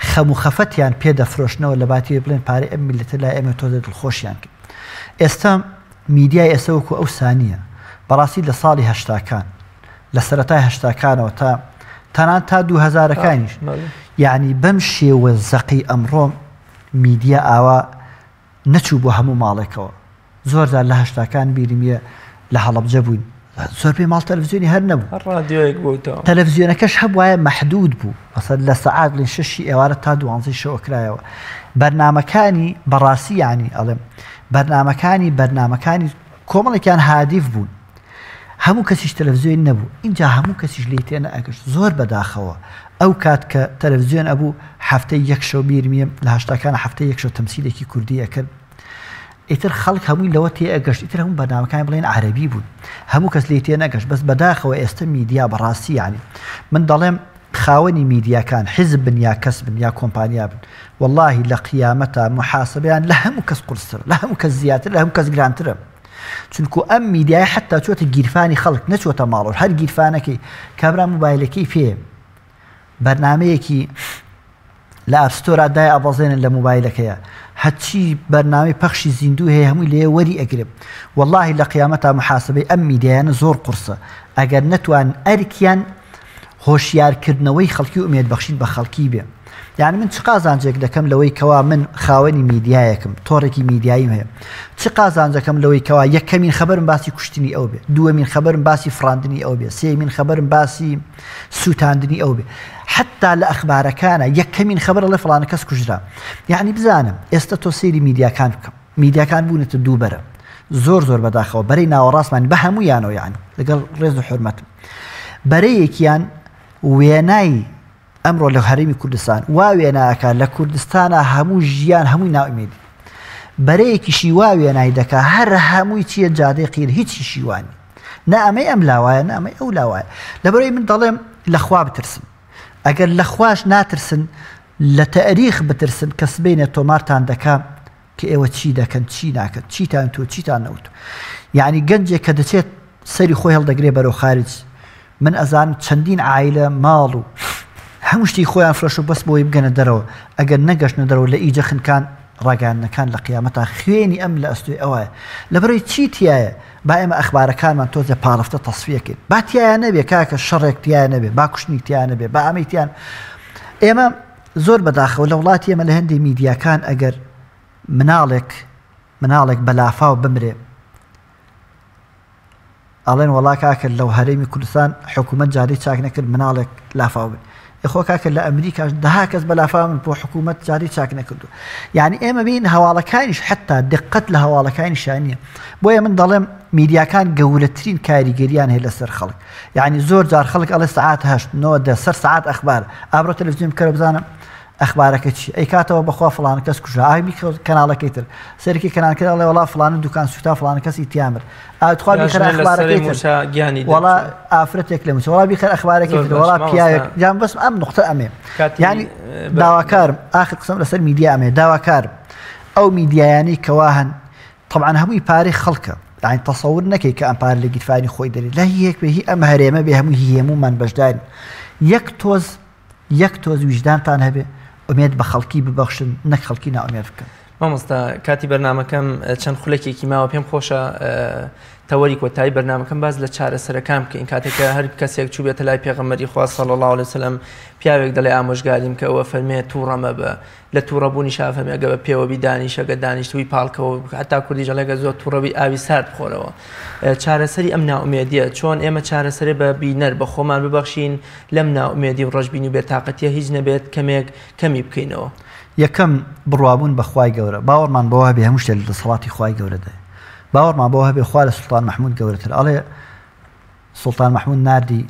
خەم و خەفەتیان پێ دەفرۆشنەوە لە باتی بڵێن پارەی ئەم میللەتە لای ئێمە تۆزێ دڵخۆشیان کرد ئێستا میدیای ئێستا وەکو ئەو سانیە بەڕاستی لە ساڵی هەشتاکان لە سەرەتای هەشتاکانەوە تا تەنان تا دوو هەزارەکانیش یعنی بەم شێوە زەقی ئەمڕۆ میدیا ئاوا نەچوو بۆ هەموو ماڵێکەوە زۆر جار لە هەشتاکان بیرمیە لە هەڵەبجە بووین زۆربەی ماڵ تەلەڤزیۆنی هەر نەبوو ڕادیۆیەک بوو تەلەڤزیۆنەکەش هەبوایە مەحدود بوو مەسەل لە سەعات بڵێن شەشی ئێوارە تا دوانزەی شەو کرایەوە بەرنمەکانی بەڕاستی یعنی ئەڵێم بەرنمەکانی بەرنمەکانی کۆمەڵێکیان هادیف بوون هەموو کەسیش تەلەفزیۆن نەبوو ئینجا هەموو کەسیش لێی تێنەئەگەشت زۆر بەداخەوە ئەو کات کە تەلەفزیۆن ئەبوو هەفتەی یەک شەو بیرمیە لە هەشتاکان هەفتەی یەک شەو تەمسیلێکی کوردی ئەکرد ئیتر خەڵک هەمووی لەوە تێ ئەگەشت ئیتر هەموو بەرنامەکان بڵێن عەرەبی بوون هەموو کەس لێی تێ نەگەشت بەس بەداخەوە ئێستا میدیا بەڕاستی یعنی من دەڵێم خاوەنی میدیاکان حیزب بن یا کەس بن یا کۆمپانیا بن واللهی لە قیامەتا محاسبەیان لە هەموو کەس قورستر لە هەموو کەس زیاتر لە هەموو کەس گرانترە چونکو ئەم میدیایە حەتا چۆتە گیرفانی خەڵک نەچۆتە ماڵەوە هەر گیرفانەکەی کابرا موبایلەکەی پێ بەرنمەیەکی لە App Store ا دای ئەبەزێنن لە موبایلەکەیە هەرچی بەرنامەی پەخشی زیندوو هەیە هەمووی لێ وەری ئەگرێ واللهی لە قیامەتا محاسبەی ئەم میدیایانە زۆر قورسە ئەگەر نەتوان ئەرکیان هۆشیارکردنەوەی خەڵکی و ئومێد بەخشین بە خەڵکی بێ یعنی من چ قازانجێک دەکەم لەوەی کەوا من خاوەنی میدیایەکم تۆڕێکی میدیاییم هەیە چ قازانجەکەم لەوەی کەوا یەکەمین خەبەرم باسی کوشتنی ئەو بێ دووەمین خەبەرم باسی فڕاندنی ئەو بێ سێمین خەبەرم باسی سووتاندنی ئەو بێ حتا لە ئەخبارەکانە یەکەمین خەبەر لە فڵانە کەس کوژرا یعنی بزانم ئێستا تۆ سەیری میدیاکان بکەم میدیاکان بوونەتە دوو بەرە زۆر زۆر بەداخەوە بەرەی ناوەڕاستمان بە هەموویانەوە یعنی لەگەڵ ڕێز و حورمەتم بەرەیەکیان وێنای ئەمڕۆ لە هەرێمی کوردستان وا وێناکە لە کوردستانە هەموو ژیان هەمووی ناومێدی بەرەیەکیشی وا وێنای دەکا هەر هەمووی چییە جادەی قیر هیچی شیوانی نە ئەمەی ئەم لاوایە نە ئەمەی ئەو لاوایە لەبەرەی من دەڵێم لەخوا بترسن ئەگەر لەخواش ناترسن لە تەریخ بترسن کە سبەینێ تۆمارتان دەکا کە ئێوە چی دەکەن چی ناکەن چیتان تۆ چیتان نەوت یعنی گەنجێک کە دەچێت سەری خۆی هەڵدەگرێ بەرەو خارج من ئەزانم چەندین عایلە ماڵ و هەموو شتی خۆیان فرۆش و بەس بۆی بگەنە دەرەوە ئەگەر نەگەشتنە دەرەوە لە ئیجە خنکان ڕاگەیاندنەکان لە قیامەتا خوێنی ئەم لە ئەستۆی ئەوایە لەبەرەوەی چی تایە با ئێمە ئەخبارەکانمان تۆزێ پاڵفتە تەسفیەکەین با تایە نەبێ کاکە شەڕێک تایە نەبێ با کوشتنی تایە نەبێ با ئەمەی تیان ئێمە زۆر بەداخەوە لە وڵاتی ئێمە لە هەندێک میدیاکان ئەگەر مناڵێک مناڵێک بە لافاو بمرێ ئەڵێن وەڵا کاکە لەو هەرێمی کوردستان حکوومەت جادەی چاک نەکرد مناڵێک لافاو بن ئەخۆ کاکە لە ئەمریکاش دەها کەس بە لافاو من بۆ حکوومەت جادەی چاک نەکردو یعنی ئێمە بین هەواڵەکانیش حتا دقت لە هەواڵەکانی شانیە بۆیە من دەڵێم میدیاکان گەورەترین کاریگەریان هەیە لەسەر خەڵک یعنی زۆر جار خەڵک ئەڵێ سعات هەشت نۆ دە سەر سعات ئەخبار ئابرۆ تەلەڤزیۆن بکەرە بزانم ئەخبارەکە چی ئەیکاتەوە بەخوا فڵانە کەس کوژرا ئای بیکە کەناڵەکەی تر سەرکی کەناڵەکە ئەڵێ وەڵا فڵانە دوکان سوتا فڵانە کەسی تیا مرد ئای تخوا بیخەرە ئەخبارەکەی تر وەڵا ئافرەتێک لە موچە وەڵا بیخەر ئەخبارەکەی تر وەڵا پیاوێک یان بەس ئەم نقطە ئەمێ یعنی داواکارم ئاخر قسەم لەسەر میدیا ئەمێ داواکارم ئەو میدیایانەی کەوا هەن طبعا هەمووی پارەی خەڵکە. یانی تەسەور نەکەی کە ئەم پارە لە گیرفانی خۆی دەرێ لە هی یەک بێ هی ئەم هەرێمە بێ هەموو هی هەموومان بەشدارین یەک تۆز یەک تۆز ویژدانتان هەبێ ئومێد بە خەڵکی ببەخشن نەک خەڵکی نائومێد بکەن. مامۆستا کاتی بەرنامەکەم چەند خولەکێکی ماوە پێم خۆشە تەوەری کۆتایی بەرنامەکەم باس لە چارەسەرەکان بکەین کاتێک کە هەر کەسێک چووبێتە لای پێغەمبەری خوا صلی الله علیه وسلم پیاوێک دەڵێ ئامۆژگاریم کە ئەوە فەرمێ تووڕە مەبە لە تووڕەبوونیشا ئەفەرموێ ئەگەر بە پێوە بی دانیشە گەر دانیشتووی پاڵکەوە هەتا کوردیش ئەڵێ گەر زۆر تووڕە بی ئاوی سارد بخۆرەوە. چارەسەری ئەم نائومێدیە چۆن ئێمە چارەسەرێ بە بینەر بە خۆمان ببەخشین لەم نائومێدی و ڕەشبینی و بێتاقەتیە هیچ نەبێت کەمێک کەمی بکەینەوە؟ یەکەم، بڕوابوون بە خوای گەورە، باوەڕمان بەوە هەبێ هەموو شتێ لە دەسەڵاتی خوای گەورەدایە. باوەڕمان بەوە هەبێ خوا لە سوڵتان مەحموود گەورەترە. ئەڵێ سوڵتان مەحمود ناردی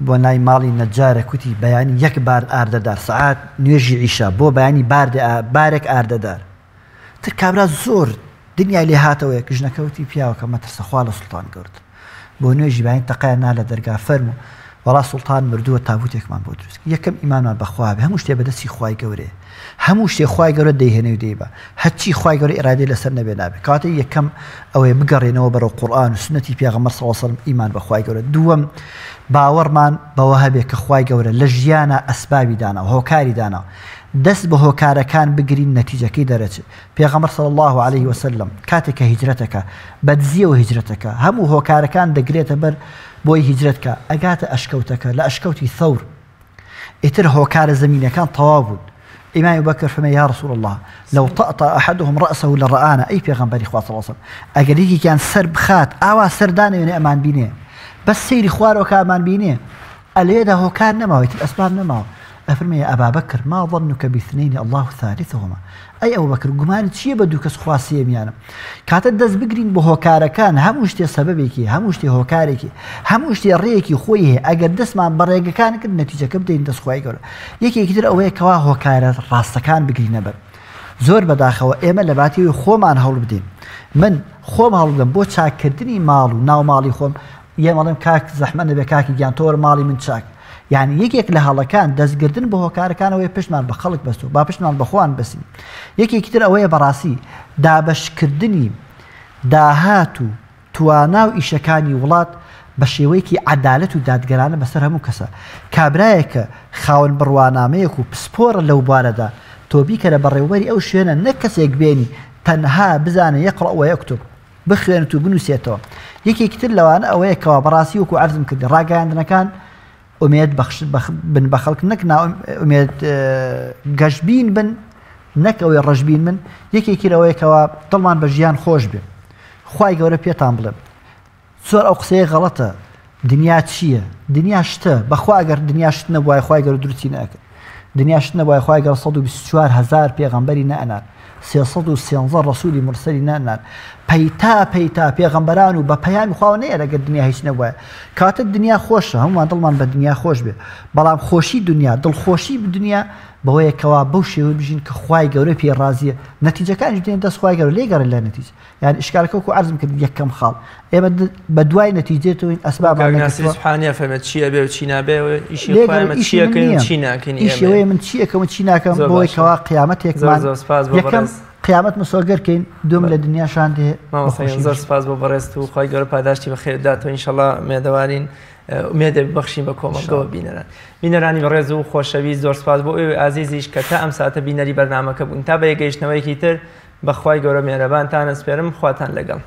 بۆ لای ماڵی نەجارێک وتی بەیانی یەک بار ئاردەدار سەعات نوێژی عیشا بۆ بەیانی باردێ بارێک ئاردەدار تر کابرا زۆر دنیای لێ هاتەوە یەک ژنەکە وتی پیاوەکە مەترسە خوا لە سوڵتان گەورت بۆ نوێژی بەیانی تەقەیان نا لە دەرگا فەرموو وەڵا سوڵتان مردووە تابوتێکمان بۆ دروست یەکەم ئیمانمان بەخوا بێ هەموو شتێ بەدەستی خوای گەورەیە هەموو شتێ خوای گەورە دەیهێنێ و دەیبا هەرچی خوای گەورە ئیرادەی لەسەر نەبێ نابێ کەواتە یەکەم ئەوەیە بگەڕێنەوە بەرەو قورئان و سوننەتی پێغەمبەر صلی اللە علیه وسلم ئیمان بە خوای گەورە دووەم باوەڕمان بەوە هەبێ کە خوای گەورە لە ژیانا ئەسبابی داناوە هۆکاری داناوە دەست بە هۆکارەکان بگرین نەتیجەکەی دەرەچێ پێغەمبەر صلی اللە علیه وسلم کاتێک کە هیجرەتەکە بە دزیەوە هیجرەتەکە هەموو هۆکارەکان دەگرێتە بەر بۆی هیجرەت کە ئەگاتە ئەشکەوتەکە لە ئەشکەوتی ثەور ئیتر هۆکارە زەمینەکان تەواو بوون ئیمام بەکر فەرمی یا رسول الله لو طأطأ احدهم رأسه لرآنا ئەی پێغەمبەری خوا صلی الله علیه وسلم ئەگەر یەکێکیان سەر بخات ئاوا سەر دانەوێنێ ئەمان بینێ بەس سەیری خوارەوە کە ئەمان بینێ ئەلێدا هۆکار نەماوە ئیتر ئەسباب نەماوە ئەفەرمێ یا ئەبا بەکر ما ظنك باثنين الله ثالثهما ئەی ئەبوبەکر گومانت چییە بە دوو کەس خوا سێیەمیانە؟ کاتە دەست بگرین بە هۆکارەکان هەموو شتێ سەبەبێکی هەموو شتێ هۆکارێکی هەموو شتێ ڕێیەکی خۆی هەیە ئەگەر دەستمان بە ڕێگەکان کرد نەتیجەکە بدەین دەست خوای گەورە یەکێکی تر ئەوەیە کەوا هۆکارە ڕاستەکان بگرینە بەر زۆر بەداخەوە ئێمە لە باتی خۆمان هەوڵ بدەین من خۆم هەوڵدەم بۆ چاککردنی ماڵ و ناو ماڵی خۆم یەمەڵێم کاک زەحمە نەبێ کاکی گیان تۆ وەرە ماڵی من چاک یانی یەکێک لە هەڵەکان دەستگرتن بە هۆکارەکانەوەی پشتمان بە خەڵک بەستووە با پشتمان بە خۆمان بەسین یەکێکی تر ئەوەیە بەڕاستی دابەشکردنی داهات و توانا و ئیشەکانی وڵات بە شێوەیەکی عەدالەت و دادگەرانە بەسەر هەموو کەسە کابرایەکە خاوەن بڕوانامەیەک و پسپۆڕە لەو بوارەدا تۆ بیکەرە بەڕێوبەری ئەو شوێنە نەک کەسێک بێنی تەنها بزانە یقرأ ویکتب بخوێنێت و بنووسێتەوە. یەکێکی تر لەوانە ئەوەیە کەوا بەڕاستی وەکو عەرزم کرد ڕاگەیاندنەکان ئومێد بەخش بن بە خەڵک نەک ئومێد گەشبین بن نەک ئەوەی ڕەشبین من یەکێکی لەوەیە کەوا دڵمان بە ژیان خۆش بێ خوای گەورە پێتان بڵێم زۆر ئەو قسەیە غەڵەتە دنیا چییە؟ دنیا شتە بەخوا ئەگەر دنیا شت نەبوایە خوای گەورە دروستی نەئەکرد دنیا شت نەبوایە خوای گەورە 124 هەزار پێغەمبەری نەئەنارد 313 ڕەسولی مرسەلی نەئەنارد پەیتا پەیتا پێغەمبەران و بە پەیامی خواوە نەیەر ئەگەر دنیا هیچ نەبوایە کاتە دنیا خۆشە هەموومان دڵمان بە دنیا خۆش بێ بەڵام خۆشی دنیا دڵخۆشی دنیا بەوەیە کەوا بەو شێوە بژین کە خوای گەورە پێی ڕازیە نەتیجەکانیش دێن دەست خوای گەورە لێگەڕێ لە نەتیجە یان ئیشکالەکە وەکو عەرزم کرد یەکەم خاڵ ئێمە بە دوای نەتیجەتەوەین ئەسبابمان کاک ناسری نەگرتووە. سبحانی ئەفەرمێت چی ئەبێ و چی نابێ و ئیشی لێ خۆیانە گەڕێ چی ئیشی من ئەکەین و نییە چی ناکەین ئیشی ئێمەیە ئەوەیە من چی ئەکەم و چی ناکەم زۆر بۆی باشە کەوا زۆر قیامەتێکمان زۆر سپاس بۆ یەکەم بەڕێز قیامەت مسۆگەر کەین دووەم لە دنیا شان دێ بە مامۆستا گیان خۆشی زۆر بژین. سپاس بۆ بەڕێزت و خوای گەورە پاداشتی بەخێرت داتەوە ئینشەڵا ئومێدەوارین ئومێدێک ببەخشین بە کۆمەڵگەوە ئینشاڵڵا. بینەران بینەرانی بەڕێز و خۆشەویست زۆر سپاس بۆ ئێوەی ئازیزیش کە تا ئەم ساتە بینەری بەرنامەکە بوون تا بە یەکگەیشتنەوەیەکی تر بەخوای گەورە مێرەبانتان ئەسپێرم خواتان لەگەڵ.